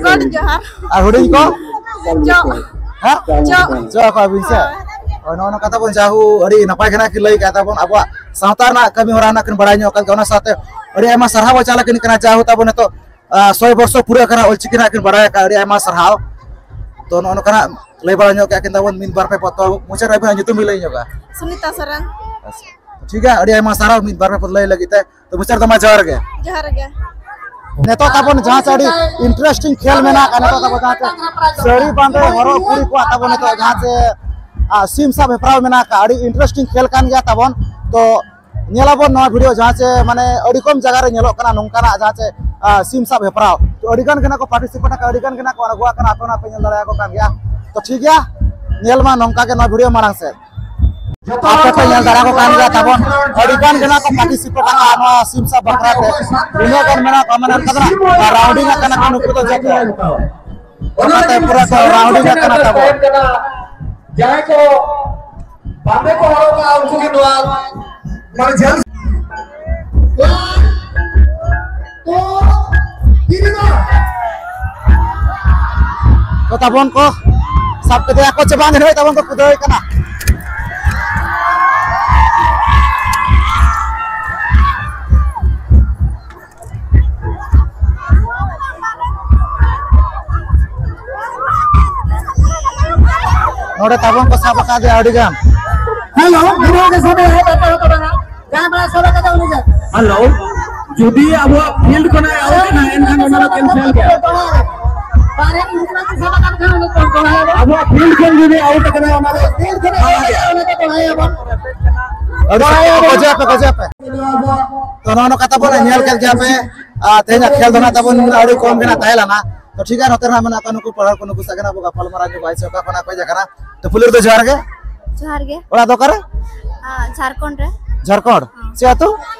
ᱜᱚᱰ ᱡᱚᱦᱟᱨ᱾ ᱟᱨ ᱦᱩᱰᱤᱧ ᱠᱚ? ᱡᱚᱜ᱾ ᱦᱮᱸ? ᱡᱚᱜ᱾ ᱡᱚᱜ ᱟᱠᱚᱣᱟ ᱵᱤᱱ ᱥᱮ? ᱦᱳᱭ᱾ ᱦᱳᱭ, ᱱᱚᱜᱼᱚ ᱱᱚᱝᱠᱟ ᱛᱟᱵᱚᱱ, ᱡᱟᱦᱳ, ᱟᱹᱰᱤ ᱱᱟᱯᱟᱭ ᱜᱮ ᱱᱟᱜ ᱠᱤᱱ ᱞᱟᱹᱭ ᱠᱟᱜᱼᱟ ᱛᱟᱵᱚᱱ, ᱟᱵᱚᱣᱟᱜ ᱥᱟᱶᱛᱟ ᱨᱮᱱᱟᱜ ᱠᱟᱹᱢᱤ ᱦᱚᱨᱟ ᱱᱟᱜ ᱠᱤᱱ ᱵᱟᱲᱟᱭ ᱧᱚᱜ ᱠᱟᱫ ᱜᱮᱭᱟ᱾ ᱚᱱᱟ ᱥᱟᱶᱛᱮ ᱟᱹᱰᱤ ᱟᱭᱢᱟ ᱥᱟᱨᱦᱟᱣ ᱵᱚᱱ ᱪᱟᱞ ᱟᱹᱠᱤᱱ ᱠᱟᱱᱟ, ᱡᱟᱦᱳ, ᱛᱟᱵᱚᱱ ᱱᱤᱛᱚᱜ, ᱟ, ᱥᱚᱭ ᱵᱚᱨᱥᱚ ᱯᱩᱨᱟᱹᱜ ᱠᱟᱱᱟ, ᱚᱞᱪᱤᱠᱤ ᱱᱟᱜ ᱠᱤᱱ ᱵᱟᱲᱟᱭ ᱟᱠᱟᱫ, ᱟᱹᱰᱤ ᱟᱭᱢᱟ ᱥᱟᱨᱦᱟᱣ᱾ ᱛᱚ, ᱱᱚᱜᱼᱚ ᱱᱚᱝᱠᱟᱱᱟᱜ ᱞᱟᱹᱭ ᱵᱟᱲᱟ ᱧᱚᱜ ᱠᱮᱫ ᱠᱤᱱ ᱛᱟᱵᱚᱱ ᱢᱤᱫ ᱵᱟᱨ ᱯᱮ ᱯᱚᱛᱚᱵ, ᱢᱩᱪᱟᱹᱫ ᱨᱮ ᱟᱹᱵᱤᱱᱟᱜ ᱧᱩᱛᱩᱢ ᱵᱤᱱ ᱞᱟᱹᱭ ᱧᱚᱜᱟ? ᱥᱩᱱᱤᱛᱟ ᱥᱚᱨᱮᱱ᱾ ᱟᱪᱪᱷᱟ᱾ ᱴᱷᱤᱠ ᱜᱮᱭᱟ, ᱟᱹᱰᱤ ᱟᱭᱢᱟ ᱥᱟᱨᱦᱟᱣ ᱢᱤᱫ ᱵᱟᱨ ᱯᱮ ᱯᱚᱛᱚᱵ ᱞᱟᱹᱭ ᱞᱟᱹᱜᱤᱫ ᱛᱮ᱾ ᱛᱚ, ᱢᱩᱪᱟᱹᱫ ᱨᱮᱫᱚ ᱢᱟ ᱡᱚᱦᱟᱨ ᱜᱮ᱾ ᱡᱚᱦᱟᱨ ᱜᱮ᱾ ᱱᱤᱛᱚᱜ ᱛᱟᱵᱚᱱ ᱡᱟᱦᱟᱸ ᱪᱮ ᱟᱹᱰᱤ interesting ᱠᱷᱮᱞ ᱢᱮᱱᱟᱜ ᱟᱠᱟᱫ, ᱱᱤᱛᱚᱜ ᱛᱟᱵᱚᱱ ᱡᱟᱦᱟᱸ ᱪᱮ ᱥᱟᱹᱲᱤ ᱵᱟᱸᱫᱮ ᱦᱚᱨᱚᱜ ᱠᱩᱲᱤ ᱠᱚᱣᱟᱜ ᱛᱟᱵᱚᱱ ᱱᱤᱛᱚᱜ ᱡᱟᱦᱟᱸ ᱪᱮ, ᱟ, ᱥᱤᱢ ᱥᱟᱵ ᱦᱮᱯᱨᱟᱣ ᱢᱮᱱᱟᱜ ᱟᱠᱟᱫ, ᱟᱹᱰᱤ interesting ᱠᱷᱮᱞ ᱠᱟᱱ ᱜᱮᱭᱟ ᱛᱟᱵᱚᱱ᱾ ᱛᱚ, ᱧᱮᱞᱟᱵᱚᱱ ᱱᱚᱣᱟ video ᱡᱟᱦᱟᱸ ᱪᱮ ᱢᱟᱱᱮ ᱟᱹᱰᱤ ᱠᱚᱢ ᱡᱟᱭᱜᱟ ᱨᱮ ᱧᱮᱞᱚᱜ ᱠᱟᱱᱟ ᱱᱚᱝᱠᱟᱱᱟᱜ ᱡᱟᱦᱟᱸ ᱪᱮ, ᱟ, ᱥᱤᱢ ᱥᱟᱵ ᱦᱮᱯᱨᱟᱣ᱾ ᱛᱚ, ᱟᱹᱰᱤ ᱜᱟᱱ ᱜᱮ ᱱᱟᱜ ᱠᱚ participate ᱟᱠᱟᱫ, ᱟᱹᱰᱤ ᱜᱟᱱ ᱜᱮ ᱱᱟᱜ ᱠᱚ ᱟᱬᱜᱚ ᱟᱠᱟᱱᱟ, ᱟᱯᱮ ᱚᱱᱟ ᱯᱮ ᱧᱮᱞ ᱫᱟᱲᱮᱭᱟᱠᱚ ᱠᱟᱱ ᱜᱮᱭᱟ᱾ ᱛᱚ, ᱴᱷᱤᱠ ᱜᱮᱭᱟ, ᱧᱮᱞ ᱢᱟ ᱱᱚᱝᱠᱟ ᱜᱮ ᱱᱚᱣᱟ video ᱢᱟᱲᱟᱝ ᱥᱮᱫ᱾ ᱟᱯᱮ ᱯᱮ ᱧᱮᱞ ᱫᱟᱲᱮᱭᱟᱠᱚ ᱠᱟᱱ ᱜᱮᱭᱟ ᱛᱟᱵᱚᱱ, ᱟᱹᱰᱤ ᱜᱟᱱ ᱜᱮ ᱱᱟᱜ ᱠᱚ participate ᱟᱠᱟᱫ ᱱᱚᱣᱟ ᱥᱤᱢ ᱥᱟᱵ ᱵᱟᱠᱷᱨᱟ ᱛᱮ᱾ ᱩᱱᱟᱹᱜ ᱜᱟᱱ ᱢᱮᱱᱟᱜ ᱠᱚᱣᱟ, ᱢᱟᱱᱮ ᱚᱱᱠᱟ ᱫᱚ ᱱᱟᱜ rounding ᱟᱠᱟᱱᱟ ᱠᱚ ᱱᱩᱠᱩ ᱫᱚ ᱡᱚᱛᱚ᱾ ᱚᱱᱟᱛᱮ ᱯᱩᱨᱟᱹ ᱠᱚ rounding ᱟᱠᱟᱱᱟ ᱛᱟᱵᱚᱱ᱾ ᱡᱟᱦᱟᱸᱭ ᱠᱚ ᱵᱟᱸᱫᱮ ᱠᱚ ᱦᱚᱨᱚᱜᱟ, ᱩᱱᱠᱩ ᱜᱮ ᱱᱚᱣᱟ ᱢᱟᱱᱮ ᱡᱷᱟᱹᱞ ᱛᱚ, ᱛᱤᱱ ᱫᱚ ᱛᱚ ᱛᱟᱵᱚᱱ ᱠᱚ ᱥᱟᱵ ᱠᱮᱫᱮᱭᱟ ᱠᱚ ᱪᱮ ᱵᱟᱝ, ᱱᱩᱭ ᱛᱟᱵᱚᱱ ᱠᱚ ᱠᱷᱩᱫᱟᱹᱣ ᱠᱟᱱᱟ᱾ ᱱᱚᱰᱮ ᱛᱟᱵᱚᱱ ᱠᱚ ᱥᱟᱵ ᱟᱠᱟᱫᱮᱭᱟ ᱟᱹᱰᱤ ᱜᱟᱱ᱾ ᱦᱮᱞᱳ, ᱜᱤᱫᱽᱨᱟᱹ ᱜᱮ ᱥᱟᱵ ᱮ ᱦᱮᱡ ᱠᱟᱛᱮ ᱦᱚᱴᱚ ᱠᱟᱱᱟ᱾ ᱡᱟᱦᱟᱸᱭ ᱵᱟᱭ ᱥᱟᱵ ᱟᱠᱟᱫᱟ ᱩᱱᱤ ᱜᱮ᱾ ᱦᱮᱞᱳ, ᱡᱩᱫᱤ ᱟᱵᱚᱣᱟᱜ field ᱠᱷᱚᱱᱟᱜ out ᱮᱱᱟ, ᱮᱱᱠᱷᱟᱱ ᱚᱱᱟ ᱫᱚ cancel ᱜᱮᱭᱟ᱾ ᱵᱟᱨᱭᱟ ᱜᱤᱫᱽᱨᱟᱹ ᱠᱚ ᱥᱟᱵ ᱟᱠᱟᱫ ᱠᱷᱟᱱ ᱩᱱᱤ ᱫᱚ ᱠᱚᱲᱟᱭᱟᱵᱚᱱ᱾ ᱟᱵᱚᱣᱟᱜ field ᱠᱷᱚᱱ ᱡᱩᱫᱤ out ᱟᱠᱟᱱᱟ, ᱚᱱᱟ ᱫᱚ field ᱠᱷᱚᱱ out ᱟᱠᱟᱱᱟ, ᱚᱱᱟ ᱫᱚ ᱠᱚᱲᱟᱭᱟᱵᱚᱱ᱾ ᱟᱹᱰᱤ ᱥᱟᱨᱦᱟᱣ, ᱜᱚᱡᱮ ᱟᱯᱮ, ᱜᱚᱡᱮ ᱟᱯᱮ᱾ ᱟᱵᱚᱣᱟᱜ ᱛᱚ, ᱱᱚᱜᱼᱚ ᱱᱚᱝᱠᱟ ᱛᱟᱵᱚᱱ ᱧᱮᱞ ᱠᱮᱫ ᱜᱮᱭᱟ ᱯᱮ, ᱟᱨ ᱛᱮᱦᱮᱧᱟᱜ ᱠᱷᱮᱞ ᱫᱚ ᱱᱟᱜ ᱛᱟᱵᱚᱱ ᱟᱹᱰᱤ ᱠᱚᱢ ᱜᱮ ᱱᱟᱜ ᱛᱟᱦᱮᱸ ᱞᱮᱱᱟ᱾ ᱛᱚ, ᱴᱷᱤᱠ ᱜᱮᱭᱟ, ᱱᱚᱛᱮ ᱨᱮ ᱱᱟᱜ ᱢᱮᱱᱟᱜ ᱠᱚᱣᱟ ᱱᱩᱠᱩ ᱯᱟᱲᱦᱟᱣ ᱠᱚ, ᱱᱩᱠᱩ ᱥᱟᱶ ᱜᱮ ᱱᱟᱜ ᱵᱚ ᱜᱟᱯᱟᱞ ᱢᱟᱨᱟᱣ ᱧᱚᱜᱚᱜᱼᱟ, ᱥᱮ ᱚᱠᱟ ᱠᱷᱚᱱᱟᱜ ᱠᱚ ᱦᱮᱡ ᱟᱠᱟᱱᱟ᱾ ᱛᱚ, ᱯᱩᱭᱞᱩ ᱨᱮᱫᱚ ᱡᱚᱦᱟᱨ ᱜᱮ᱾ ᱡᱚᱦᱟᱨ ᱜᱮ᱾ ᱚᱲᱟᱜ ᱫᱚ ᱚᱠᱟᱨᱮ? ᱟ, ᱡᱷᱟᱲᱠᱷᱚᱸᱰ ᱨᱮ᱾ ᱡᱷᱟᱲᱠᱷᱚᱸᱰ? ᱦᱚᱸ᱾ ᱪᱮᱫ ᱟᱹᱛᱩ?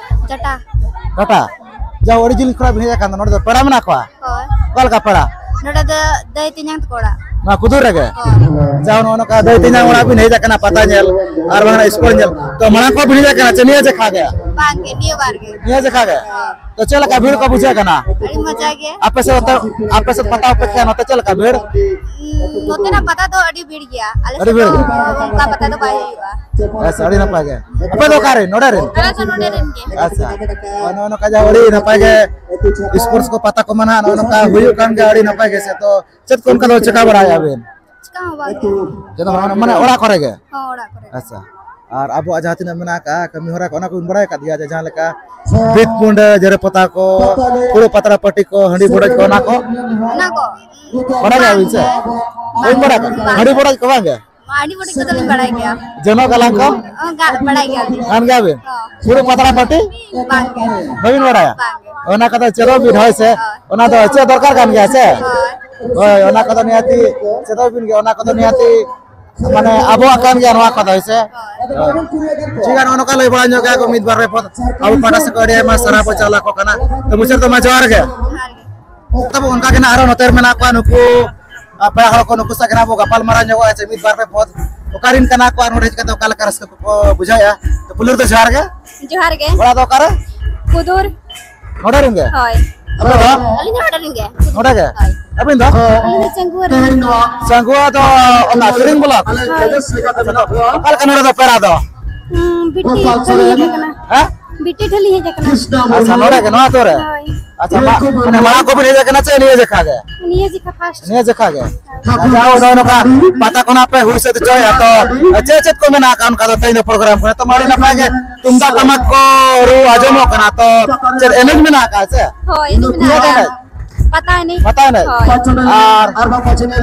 ᱡᱟᱴᱟ᱾ ᱡᱟᱴᱟ? ᱡᱟ, ᱟᱹᱰᱤ ᱡᱤᱞ ᱠᱷᱚᱱᱟᱜ ᱵᱤᱱ ᱦᱮᱡ ᱟᱠᱟᱱ ᱫᱚ, ᱱᱚᱰᱮ ᱫᱚ ᱯᱮᱲᱟ ᱢᱮᱱᱟᱜ ᱠᱚᱣᱟ? ᱦᱳᱭ᱾ ᱚᱠᱟ ᱞᱮᱠᱟ ᱯᱮᱲᱟ? ᱱᱚᱰᱮ ᱫᱚ ᱫᱟᱹᱭ ᱛᱮᱧᱟᱝ ᱛᱟᱠᱚ ᱚᱲᱟᱜ᱾ ᱱᱚᱣᱟ ᱠᱩᱫᱩᱨ ᱨᱮᱜᱮ? ᱦᱳᱭ᱾ ᱡᱟ, ᱱᱚᱜᱼᱚ ᱱᱚᱝᱠᱟ ᱫᱟᱹᱭ ᱛᱮᱧᱟᱝ ᱚᱲᱟᱜ ᱵᱤᱱ ᱦᱮᱡ ᱟᱠᱟᱱᱟ ᱯᱟᱛᱟ ᱧᱮᱞ, ᱟᱨ ᱵᱟᱝ ᱥᱯᱳᱨᱴ ᱧᱮᱞ᱾ ᱛᱚ, ᱢᱟᱲᱟᱝ ᱠᱚ ᱵᱤᱱ ᱦᱮᱡ ᱟᱠᱟᱱᱟ ᱪᱮ ᱱᱤᱭᱟᱹ ᱡᱮᱠᱷᱟ ᱜᱮ? ᱵᱟᱝ ᱜᱮ, ᱱᱤᱭᱟᱹ ᱵᱟᱨ ᱜᱮ᱾ ᱱᱤᱭᱟᱹ ᱡᱮᱠᱷᱟ ᱜᱮ? ᱦᱳᱭ᱾ ᱛᱚ, ᱪᱮᱫ ᱞᱮᱠᱟ ᱵᱷᱤᱲ ᱠᱚ ᱵᱩᱡᱷᱟᱹᱜ ᱠᱟᱱᱟ? ᱟᱹᱰᱤ ᱢᱚᱡᱟ ᱜᱮ᱾ ᱟᱯᱮ ᱥᱮᱫ ᱫᱚ, ᱟᱯᱮ ᱥᱮᱫ ᱯᱟᱛᱟ ᱚᱯᱮᱠᱷᱟ ᱱᱚᱛᱮ ᱪᱮᱫ ᱞᱮᱠᱟ ᱵᱷᱤᱲ? ᱩᱸ, ᱱᱚᱛᱮᱱᱟᱜ ᱯᱟᱛᱟ ᱫᱚ ᱟᱹᱰᱤ ᱵᱷᱤᱲ ᱜᱮᱭᱟ᱾ ᱟᱞᱮ ᱟᱹᱰᱤ ᱥᱮᱫ ᱵᱷᱤᱲ ᱫᱚ ᱜᱮᱭᱟ? ᱚᱱᱠᱟ ᱯᱟᱛᱟ ᱫᱚ ᱵᱟᱭ ᱦᱩᱭᱩᱜᱼᱟ᱾ ᱟᱪᱪᱷᱟ, ᱟᱹᱰᱤ ᱱᱟᱯᱟᱭ ᱜᱮ᱾ ᱟᱯᱮ ᱫᱚ ᱚᱠᱟ ᱨᱮᱱ? ᱱᱚᱰᱮ ᱨᱮᱱ? ᱟᱞᱮ ᱫᱚ ᱱᱚᱰᱮ ᱨᱮᱱ ᱜᱮ᱾ ᱟᱪᱪᱷᱟ᱾ ᱱᱚᱜᱼᱚ ᱱᱚᱝᱠᱟ ᱡᱟ ᱟᱹᱰᱤ ᱱᱟᱯᱟᱭ ᱜᱮ sports ᱠᱚ ᱯᱟᱛᱟ ᱠᱚ ᱢᱟ ᱱᱟᱦᱟᱜ ᱱᱚᱜᱼᱚ ᱱᱚᱝᱠᱟ ᱦᱩᱭᱩᱜ ᱠᱟᱱ ᱜᱮᱭᱟ, ᱟᱹᱰᱤ ᱱᱟᱯᱟᱭ ᱜᱮ ᱥᱮ᱾ ᱛᱚ ᱪᱮᱫ ᱠᱚ ᱚᱱᱠᱟ ᱫᱚ ᱪᱮᱠᱟ ᱵᱟᱲᱟᱭᱟ ᱵᱤᱱ? ᱪᱮᱠᱟ ᱦᱚᱸ ᱵᱟᱝ᱾ ᱪᱮᱫ ᱦᱚᱸ ᱵᱟᱝ, ᱢᱟᱱᱮ ᱚᱲᱟᱜ ᱠᱚᱨᱮ ᱜᱮ? ᱦᱚᱸ, ᱚᱲᱟᱜ ᱠᱚᱨᱮ᱾ ᱟᱪᱪᱷᱟ᱾ ᱟᱨ ᱟᱵᱚᱣᱟᱜ ᱡᱟᱦᱟᱸ ᱛᱤᱱᱟᱹᱜ ᱢᱮᱱᱟᱜ ᱟᱠᱟᱫᱼᱟ ᱠᱟᱹᱢᱤ ᱦᱚᱨᱟ ᱠᱚ, ᱚᱱᱟ ᱠᱚᱵᱤᱱ ᱵᱟᱲᱟᱭ ᱟᱠᱟᱫ ᱜᱮᱭᱟ, ᱡᱮ ᱡᱟᱦᱟᱸ ᱞᱮᱠᱟ ᱵᱷᱤᱛ ᱯᱩᱸᱰᱟᱹ, ᱡᱮᱨᱮᱲ ᱯᱚᱛᱟᱣ ᱠᱚ, ᱯᱷᱩᱲᱩᱜ ᱯᱟᱛᱲᱟ ᱯᱟᱹᱴᱤ ᱠᱚ, ᱦᱟᱺᱰᱤ ᱵᱚᱰᱚᱡ ᱠᱚ, ᱚᱱᱟ ᱠᱚ? ᱚᱱᱟ ᱠᱚ? ᱵᱟᱲᱟᱭ ᱜᱮᱭᱟ ᱵᱤᱱ ᱥᱮ? ᱵᱟᱝ᱾ ᱵᱟᱹᱧ ᱵᱟᱲᱟᱭ ᱠᱟᱜ ᱦᱟᱺᱰᱤ ᱵᱚᱰᱚᱡ ᱠᱚ ᱵᱟᱝ ᱜᱮ? ᱦᱟᱺᱰᱤ ᱵᱚᱰᱚᱡ ᱠᱚᱫᱚ ᱞᱤᱧ ᱵᱟᱲᱟᱭ ᱜᱮᱭᱟ᱾ ᱡᱚᱱᱚᱜ ᱜᱟᱞᱟᱝ ᱠᱚ? ᱚ, ᱜᱟ-, ᱵᱟᱲᱟᱭ ᱜᱮᱭᱟᱞᱤᱧ᱾ ᱜᱟᱱ ᱜᱮᱭᱟ ᱵᱤᱱ? ᱦᱚᱸ᱾ ᱯᱷᱩᱲᱩᱜ ᱯᱟᱛᱲᱟ ᱯᱟᱹᱴᱤ? ᱵᱟᱝ ᱜᱮ᱾ ᱵᱟᱹᱵᱤᱱ ᱵᱟᱲᱟᱭᱟ? ᱵᱟᱝ ᱜᱮ᱾ ᱚᱱᱟ ᱠᱚᱫᱚ ᱪᱮᱫᱚᱜ ᱵᱤᱱ, ᱦᱳᱭ ᱥᱮ? ᱦᱳᱭ᱾ ᱚᱱᱟ ᱫᱚ ᱪᱮᱫ ᱫᱚᱨᱠᱟᱨ ᱠᱟᱱ ᱜᱮᱭᱟ ᱥᱮ? ᱦᱳᱭ᱾ ᱦᱳᱭ, ᱚᱱᱟ ᱠᱚᱫᱚ ᱱᱤᱦᱟᱹᱛᱤ ᱪᱮᱫᱚᱜ ᱵᱤᱱ ᱜᱮ, ᱚᱱᱟ ᱠᱚᱫᱚ ᱱᱤᱦᱟᱹᱛᱤ ᱢᱟᱱᱮ ᱟᱵᱚᱣᱟᱜ ᱠᱟᱱ ᱜᱮᱭᱟ ᱱᱚᱣᱟ ᱠᱚᱫᱚ, ᱦᱳᱭ ᱥᱮ? ᱦᱳᱭ᱾ ᱴᱷᱤᱠ ᱜᱮᱭᱟ, ᱱᱚᱜᱼᱚ ᱱᱚᱝᱠᱟ ᱞᱟᱹᱭ ᱵᱟᱲᱟ ᱧᱚᱜ ᱜᱮᱭᱟ ᱠᱚ ᱢᱤᱫ ᱵᱟᱨ ᱨᱮ ᱯᱚᱫ᱾ ᱟᱵᱚ ᱯᱟᱦᱴᱟ ᱥᱮᱫ ᱠᱷᱚᱱ ᱟᱹᱰᱤ ᱟᱭᱢᱟ ᱥᱟᱨᱦᱟᱣ ᱵᱚᱱ ᱪᱟᱞ ᱟᱠᱚ ᱠᱟᱱᱟ᱾ ᱛᱚ ᱢᱩᱪᱟᱹᱫ ᱨᱮᱫᱚ ᱢᱟ ᱡᱚᱦᱟᱨ ᱜᱮ᱾ ᱡᱚᱦᱟᱨ ᱜᱮ᱾ ᱛᱟᱵᱚ ᱚᱱᱠᱟ ᱜᱮ ᱱᱟᱜ ᱟᱨᱚ ᱱᱚᱛᱮ ᱨᱮ ᱢᱮᱱᱟᱜ ᱠᱚᱣᱟ ᱱᱩᱠᱩ, ᱟ, ᱯᱮᱲᱟ ᱦᱚᱲ ᱠᱚ, ᱱᱩᱠᱩ ᱥᱟᱶ ᱜᱮ ᱱᱟᱜ ᱵᱚ ᱜᱟᱯᱟᱞ ᱢᱟᱨᱟᱣ ᱧᱚᱜᱚᱜᱼᱟ ᱡᱮ ᱢᱤᱫ ᱵᱟᱨ ᱯᱮ ᱯᱚᱫ ᱚᱠᱟ ᱨᱮᱱ ᱠᱟᱱᱟ ᱠᱚ ᱟᱨ ᱱᱚᱰᱮ ᱦᱮᱡ ᱠᱟᱛᱮ ᱚᱠᱟ ᱞᱮᱠᱟ ᱨᱟᱹᱥᱠᱟᱹ ᱠᱚᱠᱚ ᱵᱩᱡᱷᱟᱹᱣᱮᱫᱼᱟ᱾ ᱛᱚ ᱯᱩᱭᱞᱩ ᱨᱮᱫᱚ ᱡᱚᱦᱟᱨ ᱜᱮ᱾ ᱡᱚᱦᱟᱨ ᱜᱮ᱾ ᱚᱲᱟᱜ ᱫᱚ ᱚᱠᱟᱨᱮ? ᱠᱩᱫᱩᱨ᱾ ᱱᱚᱰᱮ ᱨᱮᱱ ᱜᱮ? ᱦᱳᱭ᱾ ᱟᱯᱮ ᱫᱚ? ᱟᱹᱞᱤᱧ ᱦᱚᱸ ᱱᱚᱰᱮ ᱨᱮᱱ ᱜᱮ᱾ ᱱᱚᱰᱮ ᱜᱮ? ᱦᱳᱭ᱾ ᱟᱹᱵᱤᱱ ᱫᱚ? ᱟᱹᱞᱤᱧ ᱫᱚ ᱪᱟᱹᱝᱜᱩᱣᱟᱹ ᱨᱮᱱ᱾ ᱪᱟᱹᱝᱜᱩᱣᱟᱹ ᱫᱚ ᱚᱱᱟ ᱥᱮᱨᱮᱧ ᱵᱞᱚᱠ? ᱦᱳᱭ᱾ ᱚᱠᱟ ᱞᱮᱠᱟ ᱱᱚᱰᱮ ᱫᱚ ᱯᱮᱲᱟ ᱫᱚ? ᱦᱩᱸ, ᱵᱤᱴᱤ ᱴᱷᱮᱱ ᱞᱤᱧ ᱦᱮᱡ ᱟᱠᱟᱱᱟ᱾ ᱦᱮᱸ? ᱵᱤᱴᱤ ᱴᱷᱮᱱ ᱞᱤᱧ ᱦᱮᱡ ᱟᱠᱟᱱᱟ᱾ ᱟᱪᱪᱷᱟ, ᱱᱚᱰᱮ ᱜᱮ, ᱱᱚᱣᱟ ᱟᱹᱛᱩ ᱨᱮ? ᱦᱳᱭ᱾ ᱟᱪᱪᱷᱟ, ᱢᱟ-, ᱢᱟᱱᱮ ᱢᱟᱲᱟᱝ ᱠᱚᱵᱤᱱ ᱦᱮᱡ ᱟᱠᱟᱱᱟ ᱥᱮ ᱱᱤᱭᱟᱹ ᱡᱮᱠᱷᱟ ᱜᱮ? ᱱᱤᱭᱟᱹ ᱡᱮᱠᱷᱟ first᱾ ᱱᱤᱭᱟᱹ ᱡᱮᱠᱷᱟ ᱜᱮ? ᱦᱳᱭ᱾ ᱟᱪᱪᱷᱟ, ᱱᱚᱜᱼᱚᱭ ᱱᱚᱝᱠᱟ ᱯᱟᱛᱟ ᱠᱷᱚᱱᱟᱜ ᱯᱮ ᱦᱩᱭ ᱥᱟᱹᱛ ᱦᱚᱪᱚᱭᱟ, ᱛᱚ ᱪᱮᱫ ᱪᱮᱫ ᱠᱚ ᱢᱮᱱᱟᱜ ᱟᱠᱟᱫ ᱚᱱᱠᱟ ᱫᱚ ᱛᱮᱦᱮᱧ ᱫᱚ program ᱠᱚᱨᱮ? ᱛᱚ, ᱟᱹᱰᱤ ᱱᱟᱯᱟᱭ ᱜᱮ ᱛᱩᱢᱫᱟᱜ ᱴᱟᱢᱟᱠ ᱠᱚ ᱨᱩ ᱟᱸᱡᱚᱢᱚᱜ ᱠᱟᱱᱟ, ᱛᱚ ᱪᱮᱫ ᱮᱱᱮᱡ ᱢᱮᱱᱟᱜ ᱟᱠᱟᱫ ᱥᱮ? ᱦᱳᱭ, ᱮᱱᱮᱡ ᱢᱮᱱᱟᱜ ᱪᱮᱫ ᱟᱠᱟᱫᱟ᱾ ᱮᱱᱮᱡ? ᱯᱟᱛᱟ ᱮᱱᱮᱡ᱾ ᱯᱟᱛᱟ ᱮᱱᱮᱡ? ᱦᱳᱭ᱾ ᱟᱨ,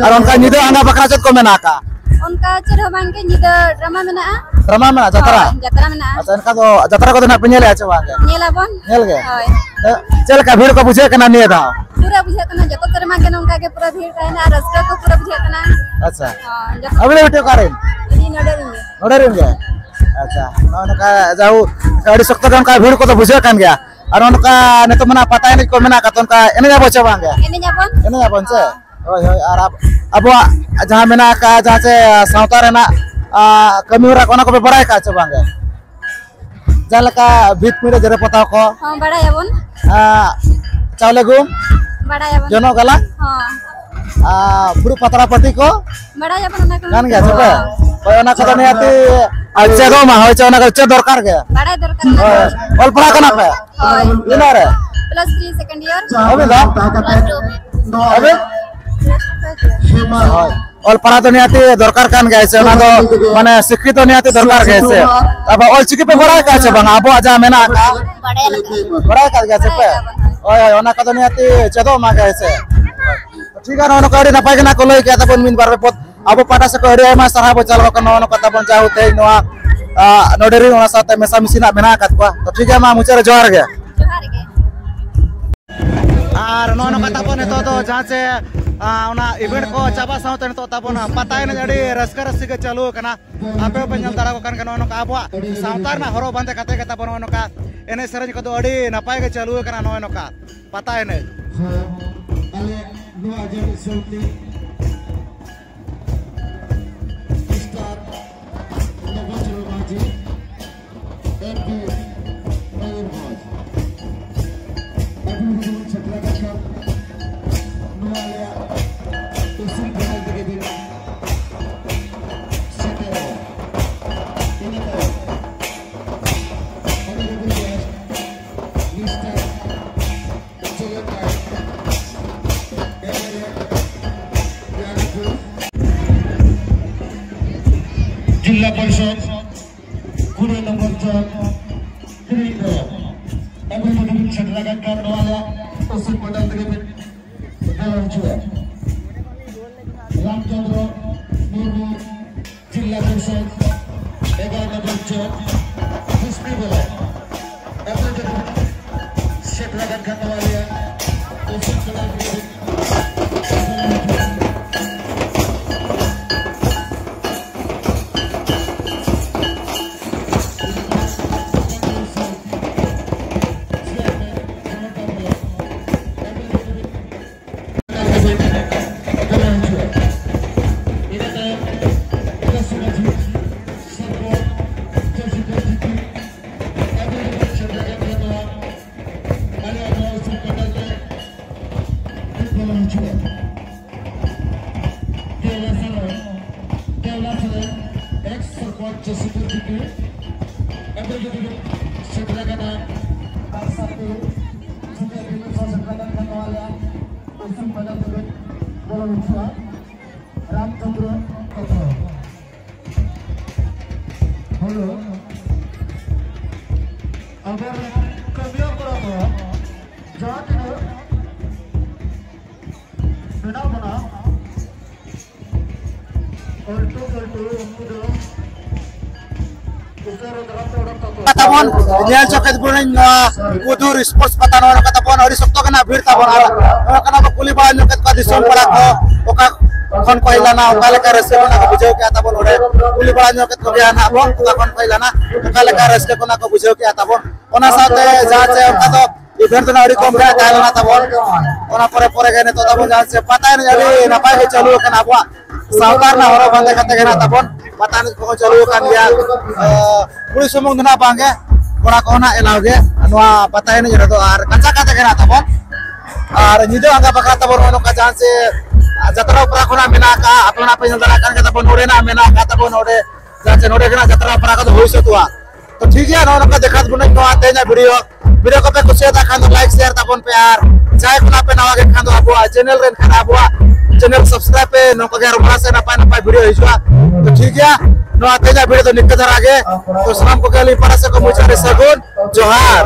ᱟᱨ ᱚᱱᱠᱟ ᱧᱤᱫᱟᱹ ᱟᱸᱜᱟ ᱵᱟᱠᱷᱨᱟ ᱪᱮᱫ ᱠᱚ ᱢᱮᱱᱟᱜ ᱟᱠᱟᱫ? ᱚᱱᱠᱟ ᱪᱮᱫ ᱦᱚᱸ ᱵᱟᱝ ᱜᱮ, ᱧᱤᱫᱟᱹ drama ᱢᱮᱱᱟᱜᱼᱟ᱾ ᱰᱨᱟᱢᱟ ᱢᱮᱱᱟᱜᱼᱟ, ᱡᱟᱛᱨᱟ? ᱦᱳᱭ, ᱡᱟᱛᱨᱟ ᱢᱮᱱᱟᱜᱼᱟ᱾ ᱟᱪᱪᱷᱟ, ᱮᱱᱠᱷᱟᱱ ᱫᱚ ᱡᱟᱛᱨᱟ ᱠᱚᱫᱚ ᱱᱟᱜ ᱯᱮ ᱧᱮᱞᱮᱜᱼᱟ ᱪᱮ ᱵᱟᱝ? ᱧᱮᱞ ᱟᱵᱚᱱ᱾ ᱧᱮᱞ ᱜᱮ? ᱦᱳᱭ᱾ ᱮ, ᱪᱮᱫ ᱞᱮᱠᱟ ᱵᱷᱤᱲ ᱠᱚ ᱵᱩᱡᱷᱟᱹᱜ ᱠᱟᱱᱟ ᱱᱤᱭᱟᱹ ᱫᱷᱟᱣ? ᱯᱩᱨᱟᱹ ᱵᱩᱡᱷᱟᱹᱜ ᱠᱟᱱᱟ, ᱡᱚᱛᱚ ᱥᱮᱨᱢᱟ ᱜᱮ ᱱᱚᱝᱠᱟ ᱜᱮ ᱯᱩᱨᱟᱹ ᱵᱷᱤᱲ ᱛᱟᱦᱮᱱᱟ ᱟᱨ ᱨᱟᱹᱥᱠᱟᱹ ᱠᱚ ᱯᱩᱨᱟᱹ ᱵᱩᱡᱷᱟᱹᱜ ᱠᱟᱱᱟ᱾ ᱟᱪᱪᱷᱟ᱾ ᱦᱳᱭ, ᱡᱚᱛᱚ ᱟᱹᱵᱤᱱ ᱫᱚ ᱵᱤᱴᱤ ᱚᱠᱟᱨᱮᱱ? ᱤᱧ ᱱᱚᱰᱮ ᱨᱮᱱ ᱜᱮ᱾ ᱱᱚᱰᱮ ᱨᱮᱱ ᱜᱮ? ᱟᱪᱪᱷᱟ, ᱱᱚᱜᱼᱚᱭ ᱱᱚᱝᱠᱟ ᱡᱟᱦᱳ ᱟᱹᱰᱤ ᱥᱚᱠᱛᱚ ᱜᱮ ᱚᱱᱠᱟ ᱵᱷᱤᱲ ᱠᱚᱫᱚ ᱵᱩᱡᱷᱟᱹᱜ ᱠᱟᱱ ᱜᱮᱭᱟ᱾ ᱟᱨ ᱚᱱᱠᱟ ᱱᱤᱛᱚᱜ ᱢᱮᱱᱟᱜ ᱯᱟᱛᱟ ᱮᱱᱮᱡ ᱠᱚ ᱢᱮᱱᱟᱜ ᱟᱠᱟᱫ, ᱚᱱᱠᱟ ᱮᱱᱮᱡ ᱟᱵᱚ ᱪᱮ ᱵᱟᱝ ᱜᱮ? ᱮᱱᱮᱡ ᱟᱵᱚᱱ᱾ ᱮᱱᱮᱡ ᱟᱵᱚᱱ ᱪᱮ? ᱦᱳᱭ, ᱦᱳᱭ᱾ ᱟᱨ ᱟᱵ-, ᱟᱵᱚᱣᱟᱜ ᱡᱟᱦᱟᱸ ᱢᱮᱱᱟᱜ ᱟᱠᱟᱫ, ᱡᱟᱦᱟᱸ ᱪᱮ ᱥᱟᱶᱛᱟ ᱨᱮᱱᱟᱜ, ᱟ, ᱠᱟᱹᱢᱤ ᱦᱚᱨᱟ ᱠᱚ, ᱚᱱᱟ ᱠᱚᱯᱮ ᱵᱟᱲᱟᱭ ᱟᱠᱟᱫ ᱪᱮ ᱵᱟᱝ ᱜᱮ? ᱡᱟᱦᱟᱸ ᱞᱮᱠᱟ ᱵᱷᱤᱛ ᱢᱤᱫ ᱨᱮ ᱡᱮᱨᱮᱲ ᱯᱚᱛᱟᱣ ᱠᱚ, ᱦᱚᱸ, ᱵᱟᱲᱟᱭᱟᱵᱚᱱ᱾ ᱟ, ᱪᱟᱣᱞᱮ ᱜᱩᱢ, ᱵᱟᱲᱟᱭᱟᱵᱚᱱ᱾ ᱡᱚᱱᱚᱜ ᱜᱟᱞᱟᱝ, ᱦᱚᱸ᱾ ᱟ, ᱯᱷᱩᱲᱩᱜ ᱯᱟᱛᱲᱟ ᱯᱟᱹᱴᱤ ᱠᱚ, ᱵᱟᱲᱟᱭᱟᱵᱚᱱ ᱚᱱᱟ ᱠᱚ᱾ ᱠᱟᱱ ᱜᱮᱭᱟ ᱪᱮ ᱯᱮ? ᱦᱳᱭ, ᱚᱱᱟ ᱠᱚᱫᱚ ᱱᱤᱦᱟᱹᱛᱤ, ᱟᱨ ᱪᱮᱫᱚᱜ ᱢᱟ, ᱦᱳᱭ, ᱪᱮ ᱚᱱᱟ ᱠᱚ ᱪᱮᱫ ᱫᱚᱨᱠᱟᱨ ᱜᱮ᱾ ᱵᱟᱲᱟᱭ ᱫᱚᱨᱠᱟᱨ ᱠᱟᱱᱟ᱾ ᱦᱳᱭ᱾ ᱚᱞ ᱯᱟᱲᱦᱟᱣ ᱠᱟᱱᱟ ᱯᱮ? ᱦᱳᱭ᱾ ᱛᱤᱱᱟᱹᱜ ᱨᱮ? Plus three second year᱾ ᱟᱹᱵᱤᱱ ᱫᱚ? Plus two᱾ ᱟᱹᱵᱤᱱ? ᱦᱳᱭ᱾ ᱚᱞ ᱯᱟᱲᱦᱟᱣ ᱫᱚ ᱱᱤᱦᱟᱹᱛᱤ ᱫᱚᱨᱠᱟᱨ ᱠᱟᱱ ᱜᱮᱭᱟ, ᱥᱮ ᱚᱱᱟ ᱫᱚ ᱢᱟᱱᱮ ᱥᱤᱠᱠᱷᱤᱛᱚ ᱱᱤᱦᱟᱹᱛᱤ ᱫᱚᱨᱠᱟᱨ ᱜᱮᱭᱟ, ᱥᱮ? ᱟᱵᱚ ᱚᱞ ᱪᱤᱠᱤ ᱯᱮ ᱵᱟᱲᱟᱭ ᱟᱠᱟᱫ ᱪᱮ ᱵᱟᱝᱟ? ᱟᱵᱚᱣᱟᱜ ᱡᱟᱦᱟᱸ ᱢᱮᱱᱟᱜ ᱟᱠᱟᱫ, ᱵᱟᱲᱟᱭ ᱟᱠᱟᱫ ᱜᱮᱭᱟ ᱥᱮ ᱯᱮ? ᱦᱳᱭ, ᱦᱳᱭ, ᱚᱱᱟ ᱠᱚᱫᱚ ᱱᱤᱦᱟᱹᱛᱤ ᱪᱮᱫᱚᱜ ᱢᱟ ᱜᱮ, ᱦᱮᱸ ᱥᱮ? ᱴᱷᱤᱠ ᱜᱮᱭᱟ, ᱱᱚᱜᱼᱚ ᱱᱚᱝᱠᱟ ᱟᱹᱰᱤ ᱱᱟᱯᱟᱭ ᱜᱮ ᱱᱟᱜ ᱠᱚ ᱞᱟᱹᱭ ᱠᱮᱫᱟ ᱛᱟᱵᱚᱱ ᱢᱤᱫ ᱵᱟᱨ ᱯᱮ ᱯᱚᱫ᱾ ᱟᱵᱚ ᱯᱟᱦᱴᱟ ᱥᱮᱫ ᱠᱷᱚᱱ ᱟᱹᱰᱤ ᱟᱭᱢᱟ ᱥᱟᱨᱦᱟᱣ ᱵᱚᱱ ᱪᱟᱞ ᱟᱠᱚ ᱠᱟᱱᱟ, ᱱᱚᱜᱼᱚ ᱱᱚᱝᱠᱟ ᱛᱟᱵᱚᱱ ᱡᱟᱦᱳ ᱛᱮᱦᱮᱧ ᱱᱚᱣᱟ, ᱟ, ᱱᱚᱰᱮ ᱨᱮᱱ ᱚᱱᱟ ᱥᱟᱶᱛᱮ ᱢᱮᱥᱟ ᱢᱤᱥᱤ ᱱᱟᱜ ᱢᱮᱱᱟᱜ ᱟᱠᱟᱫ ᱠᱚᱣᱟ᱾ ᱛᱚ ᱴᱷᱤᱠ ᱜᱮᱭᱟ, ᱢᱟ ᱢᱩᱪᱟᱹᱫ ᱨᱮ ᱡᱚᱦᱟᱨ ᱜᱮ᱾ ᱡᱚᱦᱟᱨ ᱜᱮ᱾ ᱟᱨ ᱱᱚᱜᱼᱚ ᱱᱚᱝᱠᱟ ᱛᱟᱵᱚᱱ ᱱᱤᱛᱚᱜ ᱫᱚ ᱡᱟᱦᱟᱸ ᱪᱮ, ᱟ, ᱚᱱᱟ event ᱠᱚ ᱪᱟᱵᱟ ᱥᱟᱶᱛᱮ ᱱᱤᱛᱚᱜ ᱛᱟᱵᱚᱱ ᱯᱟᱛᱟ ᱮᱱᱮᱡ ᱟᱹᱰᱤ ᱨᱟᱹᱥᱠᱟᱹ ᱨᱟᱹᱥᱠᱤ ᱜᱮ ᱪᱟᱹᱞᱩ ᱟᱠᱟᱱᱟ᱾ ᱟᱯᱮ ᱦᱚᱸᱯᱮ ᱧᱮᱞ ᱫᱟᱲᱮᱭᱟᱠᱚ ᱠᱟᱱ ᱜᱮᱭᱟ, ᱱᱚᱜᱼᱚ ᱱᱚᱝᱠᱟ ᱟᱵᱚᱣᱟᱜ ᱥᱟᱶᱛᱟ ᱨᱮᱱᱟᱜ ᱦᱚᱨᱚᱜ ᱵᱟᱸᱫᱮ ᱠᱟᱛᱮ ᱜᱮ ᱛᱟᱵᱚᱱ ᱱᱚᱜᱼᱚ ᱱᱚᱝᱠᱟ ᱮᱱᱮᱡ ᱥᱮᱨᱮᱧ ᱠᱚᱫᱚ ᱟᱹᱰᱤ ᱱᱟᱯᱟᱭ ᱜᱮ ᱪᱟᱹᱞᱩ ᱟᱠᱟᱱᱟ᱾ ᱱᱚᱜᱼᱚᱭ ᱱᱚᱝᱠᱟ ᱯᱟᱛᱟ ᱮᱱᱮᱡ᱾ ᱦᱮᱸ, ᱟᱞᱮ ᱱᱚᱣᱟ ᱟᱡᱟᱫ ᱥᱚᱢᱤᱛᱤ ᱢᱤᱥᱴᱟᱨ ᱱᱚᱵᱚᱪᱚᱨᱚᱱ ᱢᱟᱹᱡᱷᱤ, ᱮᱢ ᱯᱤ ᱢᱚᱭᱩᱨᱵᱷᱚᱸᱡᱽ, ᱟᱹᱵᱤᱱ ᱦᱚᱸᱵᱤᱱ ᱥᱮᱴᱮᱨ ᱟᱠᱟᱫ ᱠᱷᱟᱱ ᱱᱚᱣᱟ ᱟᱞᱮᱭᱟᱜ ᱩᱥᱩᱞ ᱯᱮᱱᱮᱞ ᱛᱮᱜᱮ ᱵᱤᱱ ᱥᱮᱴᱮᱨᱚᱜᱼᱟ᱾ ᱤᱱᱟᱹ ᱛᱟᱭᱚᱢ Honorable guest, Mister ᱡᱤᱞᱟ ᱯᱚᱨᱤᱥᱚᱫ ᱠᱩᱲᱤ ᱱᱚᱢᱵᱚᱨ ᱡᱚᱱ ᱛᱤᱨᱤᱧ ᱫᱚ ᱟᱵᱚ ᱡᱩᱫᱤ ᱵᱚᱱ ᱥᱮᱴᱮᱨ ᱟᱠᱟᱫ ᱠᱷᱟᱱ ᱱᱚᱣᱟ ᱨᱮᱭᱟᱜ ᱩᱥᱩᱞ ᱯᱟᱴᱟᱞ ᱛᱮᱜᱮ ᱵᱚᱱ ᱵᱚᱞᱚ ᱦᱚᱪᱚᱜᱼᱟ᱾ ᱨᱟᱢᱪᱚᱸᱫᱽᱨᱚ ᱢᱩᱨᱢᱩ, ᱡᱤᱞᱟ ᱯᱚᱨᱤᱥᱚᱫ ᱮᱜᱟᱨᱚ ᱠᱩᱥᱵᱤ ᱵᱚᱞᱚ᱾ ᱥᱮᱴ ᱞᱟᱜᱟᱱ ᱠᱷᱟᱱ ᱱᱚᱣᱟ ᱨᱮᱭᱟᱜ ᱩᱥᱩᱞ ᱠᱚᱲᱟ ᱜᱤᱫᱽᱨᱟᱹ᱾ ᱫᱮᱣᱞᱟ ᱥᱚᱨᱮᱱ, ᱫᱮᱣᱞᱟ ᱥᱚᱨᱮᱱ, ᱮᱠᱥ ᱥᱚᱨᱯᱚᱧᱪ ᱥᱤᱛᱩᱨ ᱵᱤᱴᱤ, ᱮᱢᱵᱨᱮᱞ ᱜᱤᱫᱽᱨᱟᱹ ᱥᱮᱴᱮᱨ ᱟᱠᱟᱱᱟ᱾ ᱟᱨ ᱥᱟᱛᱮ ᱡᱩᱫᱤ ᱟᱹᱰᱤ ᱢᱤᱫ ᱥᱚ ᱥᱮᱴᱮᱨ ᱞᱮᱱᱠᱷᱟᱱ ᱱᱚᱣᱟ ᱨᱮᱭᱟᱜ ᱩᱥᱩᱞ ᱯᱟᱸᱡᱟ ᱛᱮᱵᱚᱱ ᱵᱚᱞᱚ ᱦᱚᱪᱚᱜᱼᱟ᱾ ᱨᱟᱢᱪᱚᱸᱫᱽᱨᱚ ᱠᱚᱛᱷᱚ᱾ ᱦᱮᱞᱳ᱾ ᱟᱵᱚᱨᱮᱱ ᱠᱟᱹᱢᱤᱭᱟᱹ ᱠᱚᱲᱟ ᱠᱚ ᱡᱟᱦᱟᱸ ᱛᱤᱱᱟᱹᱜ ᱢᱮᱱᱟᱜ ᱵᱚᱱᱟ, ᱚᱞᱴᱩ ᱯᱟᱞᱴᱩ, ᱩᱱᱠᱩ ᱫᱚ ᱩᱥᱟᱹᱨᱟ ᱫᱷᱟᱨᱟ ᱛᱮ ᱚᱰᱚᱠ ᱠᱟᱠᱚ᱾ ᱛᱟᱵᱚᱱ, ᱧᱮᱞ ᱪᱚ ᱠᱮᱫ ᱵᱚᱱᱟᱹᱧ ᱱᱚᱣᱟ ᱠᱩᱫᱩᱨ ᱥᱯᱳᱨᱴᱥ ᱯᱟᱛᱟ ᱱᱚᱣᱟ ᱠᱟᱛᱟ ᱵᱚᱱ, ᱟᱹᱰᱤ ᱥᱚᱠᱛᱚ ᱜᱮ ᱱᱟᱜ ᱵᱷᱤᱲ ᱛᱟᱵᱚᱱ᱾ ᱟᱨ ᱱᱚᱣᱟ ᱠᱟᱱᱟ ᱵᱚ ᱠᱩᱞᱤ ᱵᱟᱲᱟ ᱧᱚᱜ ᱠᱮᱫ ᱠᱚᱣᱟ ᱫᱤᱥᱚᱢ ᱯᱟᱲᱟ ᱠᱚ, ᱚᱠᱟ ᱠᱷᱚᱱ ᱠᱚ ᱦᱮᱡ ᱞᱮᱱᱟ, ᱚᱠᱟ ᱞᱮᱠᱟ ᱨᱟᱹᱥᱠᱟᱹ ᱠᱚ ᱱᱟᱜ ᱠᱚ ᱵᱩᱡᱷᱟᱹᱣ ᱠᱮᱜᱼᱟ ᱛᱟᱵᱚᱱ ᱚᱸᱰᱮ᱾ ᱠᱩᱞᱤ ᱵᱟᱲᱟ ᱧᱚᱜ ᱠᱮᱫ ᱠᱚᱜᱮᱭᱟ ᱱᱟᱜ ᱵᱚᱱ, ᱚᱠᱟ ᱠᱷᱚᱱ ᱠᱚ ᱦᱮᱡ ᱞᱮᱱᱟ, ᱚᱠᱟ ᱞᱮᱠᱟ ᱨᱟᱹᱥᱠᱟᱹ ᱠᱚ ᱱᱟᱜ ᱠᱚ ᱵᱩᱡᱷᱟᱹᱣ ᱠᱮᱜᱼᱟ ᱛᱟᱵᱚᱱ᱾ ᱚᱱᱟ ᱥᱟᱶᱛᱮ ᱡᱟᱦᱟᱸ ᱪᱮ ᱚᱱᱠᱟ ᱫᱚ event ᱫᱚ ᱟᱹᱰᱤ ᱠᱚᱢ ᱜᱮ ᱛᱟᱦᱮᱸ ᱞᱮᱱᱟ ᱛᱟᱵᱚᱱ᱾ ᱚᱱᱟ ᱯᱚᱨᱮ ᱯᱚᱨᱮ ᱜᱮ ᱱᱤᱛᱚᱜ ᱛᱟᱵᱚᱱ ᱡᱟᱦᱟᱸ ᱪᱮ ᱯᱟᱛᱟ ᱮᱱᱮᱡ ᱟᱹᱰᱤ ᱱᱟᱯᱟᱭ ᱜᱮ ᱪᱟᱹᱞᱩ ᱟᱠᱟᱱᱟ ᱟᱵᱚᱣᱟᱜ ᱥᱟᱶᱛᱟ ᱨᱮᱱᱟᱜ ᱦᱚᱨᱚᱜ ᱵᱟᱸᱫᱮ ᱠᱟᱛᱮ ᱜᱮ ᱱᱟᱜ ᱛᱟᱵᱚᱱ ᱯᱟᱛᱟ ᱮᱱᱮᱡ ᱠᱚᱦᱚᱸ ᱪᱟᱹᱞᱩ ᱟᱠᱟᱱ ᱜᱮᱭᱟ᱾ ᱮ, ᱠᱩᱲᱤ ᱥᱩᱢᱩᱝ ᱫᱚ ᱱᱟᱜ ᱵᱟᱝ ᱜᱮ, ᱠᱚᱲᱟ ᱠᱚᱦᱚᱸ ᱱᱟᱜ ᱮᱞᱟᱣ ᱜᱮ ᱱᱚᱣᱟ ᱯᱟᱛᱟ ᱮᱱᱮᱡ ᱨᱮᱫᱚ᱾ ᱟᱨ ᱠᱟᱪᱟ ᱠᱟᱛᱮ ᱜᱮ ᱱᱟᱜ ᱛᱟᱵᱚᱱ᱾ ᱟᱨ ᱧᱤᱫᱟᱹ ᱟᱸᱜᱟ ᱵᱟᱠᱷᱨᱟ ᱛᱟᱵᱚᱱ ᱱᱚᱜᱼᱚ ᱱᱚᱝᱠᱟ ᱡᱟᱦᱟᱸ ᱪᱮ ᱡᱟᱛᱨᱟ ᱚᱯᱮᱨᱟ ᱠᱷᱚᱱᱟᱜ ᱢᱮᱱᱟᱜ ᱟᱠᱟᱫ, ᱟᱯᱮ ᱚᱱᱟ ᱯᱮ ᱧᱮᱞ ᱫᱟᱲᱮᱭᱟᱜ ᱠᱟᱱ ᱜᱮᱭᱟ ᱛᱟᱵᱚᱱ, ᱱᱚᱰᱮᱱᱟᱜ ᱢᱮᱱᱟᱜ ᱟᱠᱟᱫ ᱛᱟᱵᱚᱱ ᱱᱚᱰᱮ ᱡᱟᱦᱟᱸ ᱪᱮ ᱱᱚᱰᱮ ᱜᱮ ᱱᱟᱜ ᱡᱟᱛᱨᱟ ᱚᱯᱮᱨᱟ ᱠᱚᱫᱚ ᱦᱩᱭ ᱥᱟᱹᱛᱚᱜᱼᱟ᱾ ᱛᱚ ᱴᱷᱤᱠ ᱜᱮᱭᱟ, ᱱᱚᱜᱼᱚ ᱱᱚᱝᱠᱟ ᱫᱮᱠᱷᱟᱣ ᱵᱚᱱᱟᱹᱧ ᱱᱚᱣᱟ ᱛᱮᱦᱮᱧᱟᱜ video᱾ Video ᱠᱚᱯᱮ ᱠᱩᱥᱤᱭᱟᱫᱟ ᱠᱷᱟᱱ ᱫᱚ like share ᱛᱟᱵᱚᱱ ᱯᱮ, ᱟᱨ ᱡᱟᱦᱟᱸᱭ ᱠᱷᱚᱱᱟᱜ ᱯᱮ ᱱᱟᱣᱟ ᱜᱮ ᱠᱷᱟᱱ ᱫᱚ ᱟᱵᱚᱣᱟᱜ channel ᱨᱮᱱ ᱠᱷᱟᱱ ᱟᱵᱚᱣᱟᱜ channel subscribe ᱯᱮ᱾ ᱱᱚᱝᱠᱟ ᱜᱮ ᱟᱨᱚ ᱢᱟᱲᱟᱝ ᱥᱮᱫ ᱱᱟᱯᱟᱭ ᱱᱟᱯᱟᱭ video ᱦᱤᱡᱩᱜᱼᱟ᱾ ᱛᱚ ᱴᱷᱤᱠ ᱜᱮᱭᱟ, ᱱᱚᱣᱟ ᱛᱮᱦᱮᱧᱟᱜ video ᱫᱚ ᱱᱤᱝᱠᱟᱹ ᱫᱷᱟᱨᱟ ᱜᱮ᱾ ᱛᱚ ᱥᱟᱱᱟᱢ ᱠᱚᱜᱮ ᱟᱹᱞᱤᱧ ᱯᱟᱦᱴᱟ ᱥᱮᱫ ᱠᱷᱚᱱ ᱢᱩᱪᱟᱹᱫ ᱨᱮ ᱥᱟᱹᱜᱩᱱ ᱡᱚᱦᱟᱨ᱾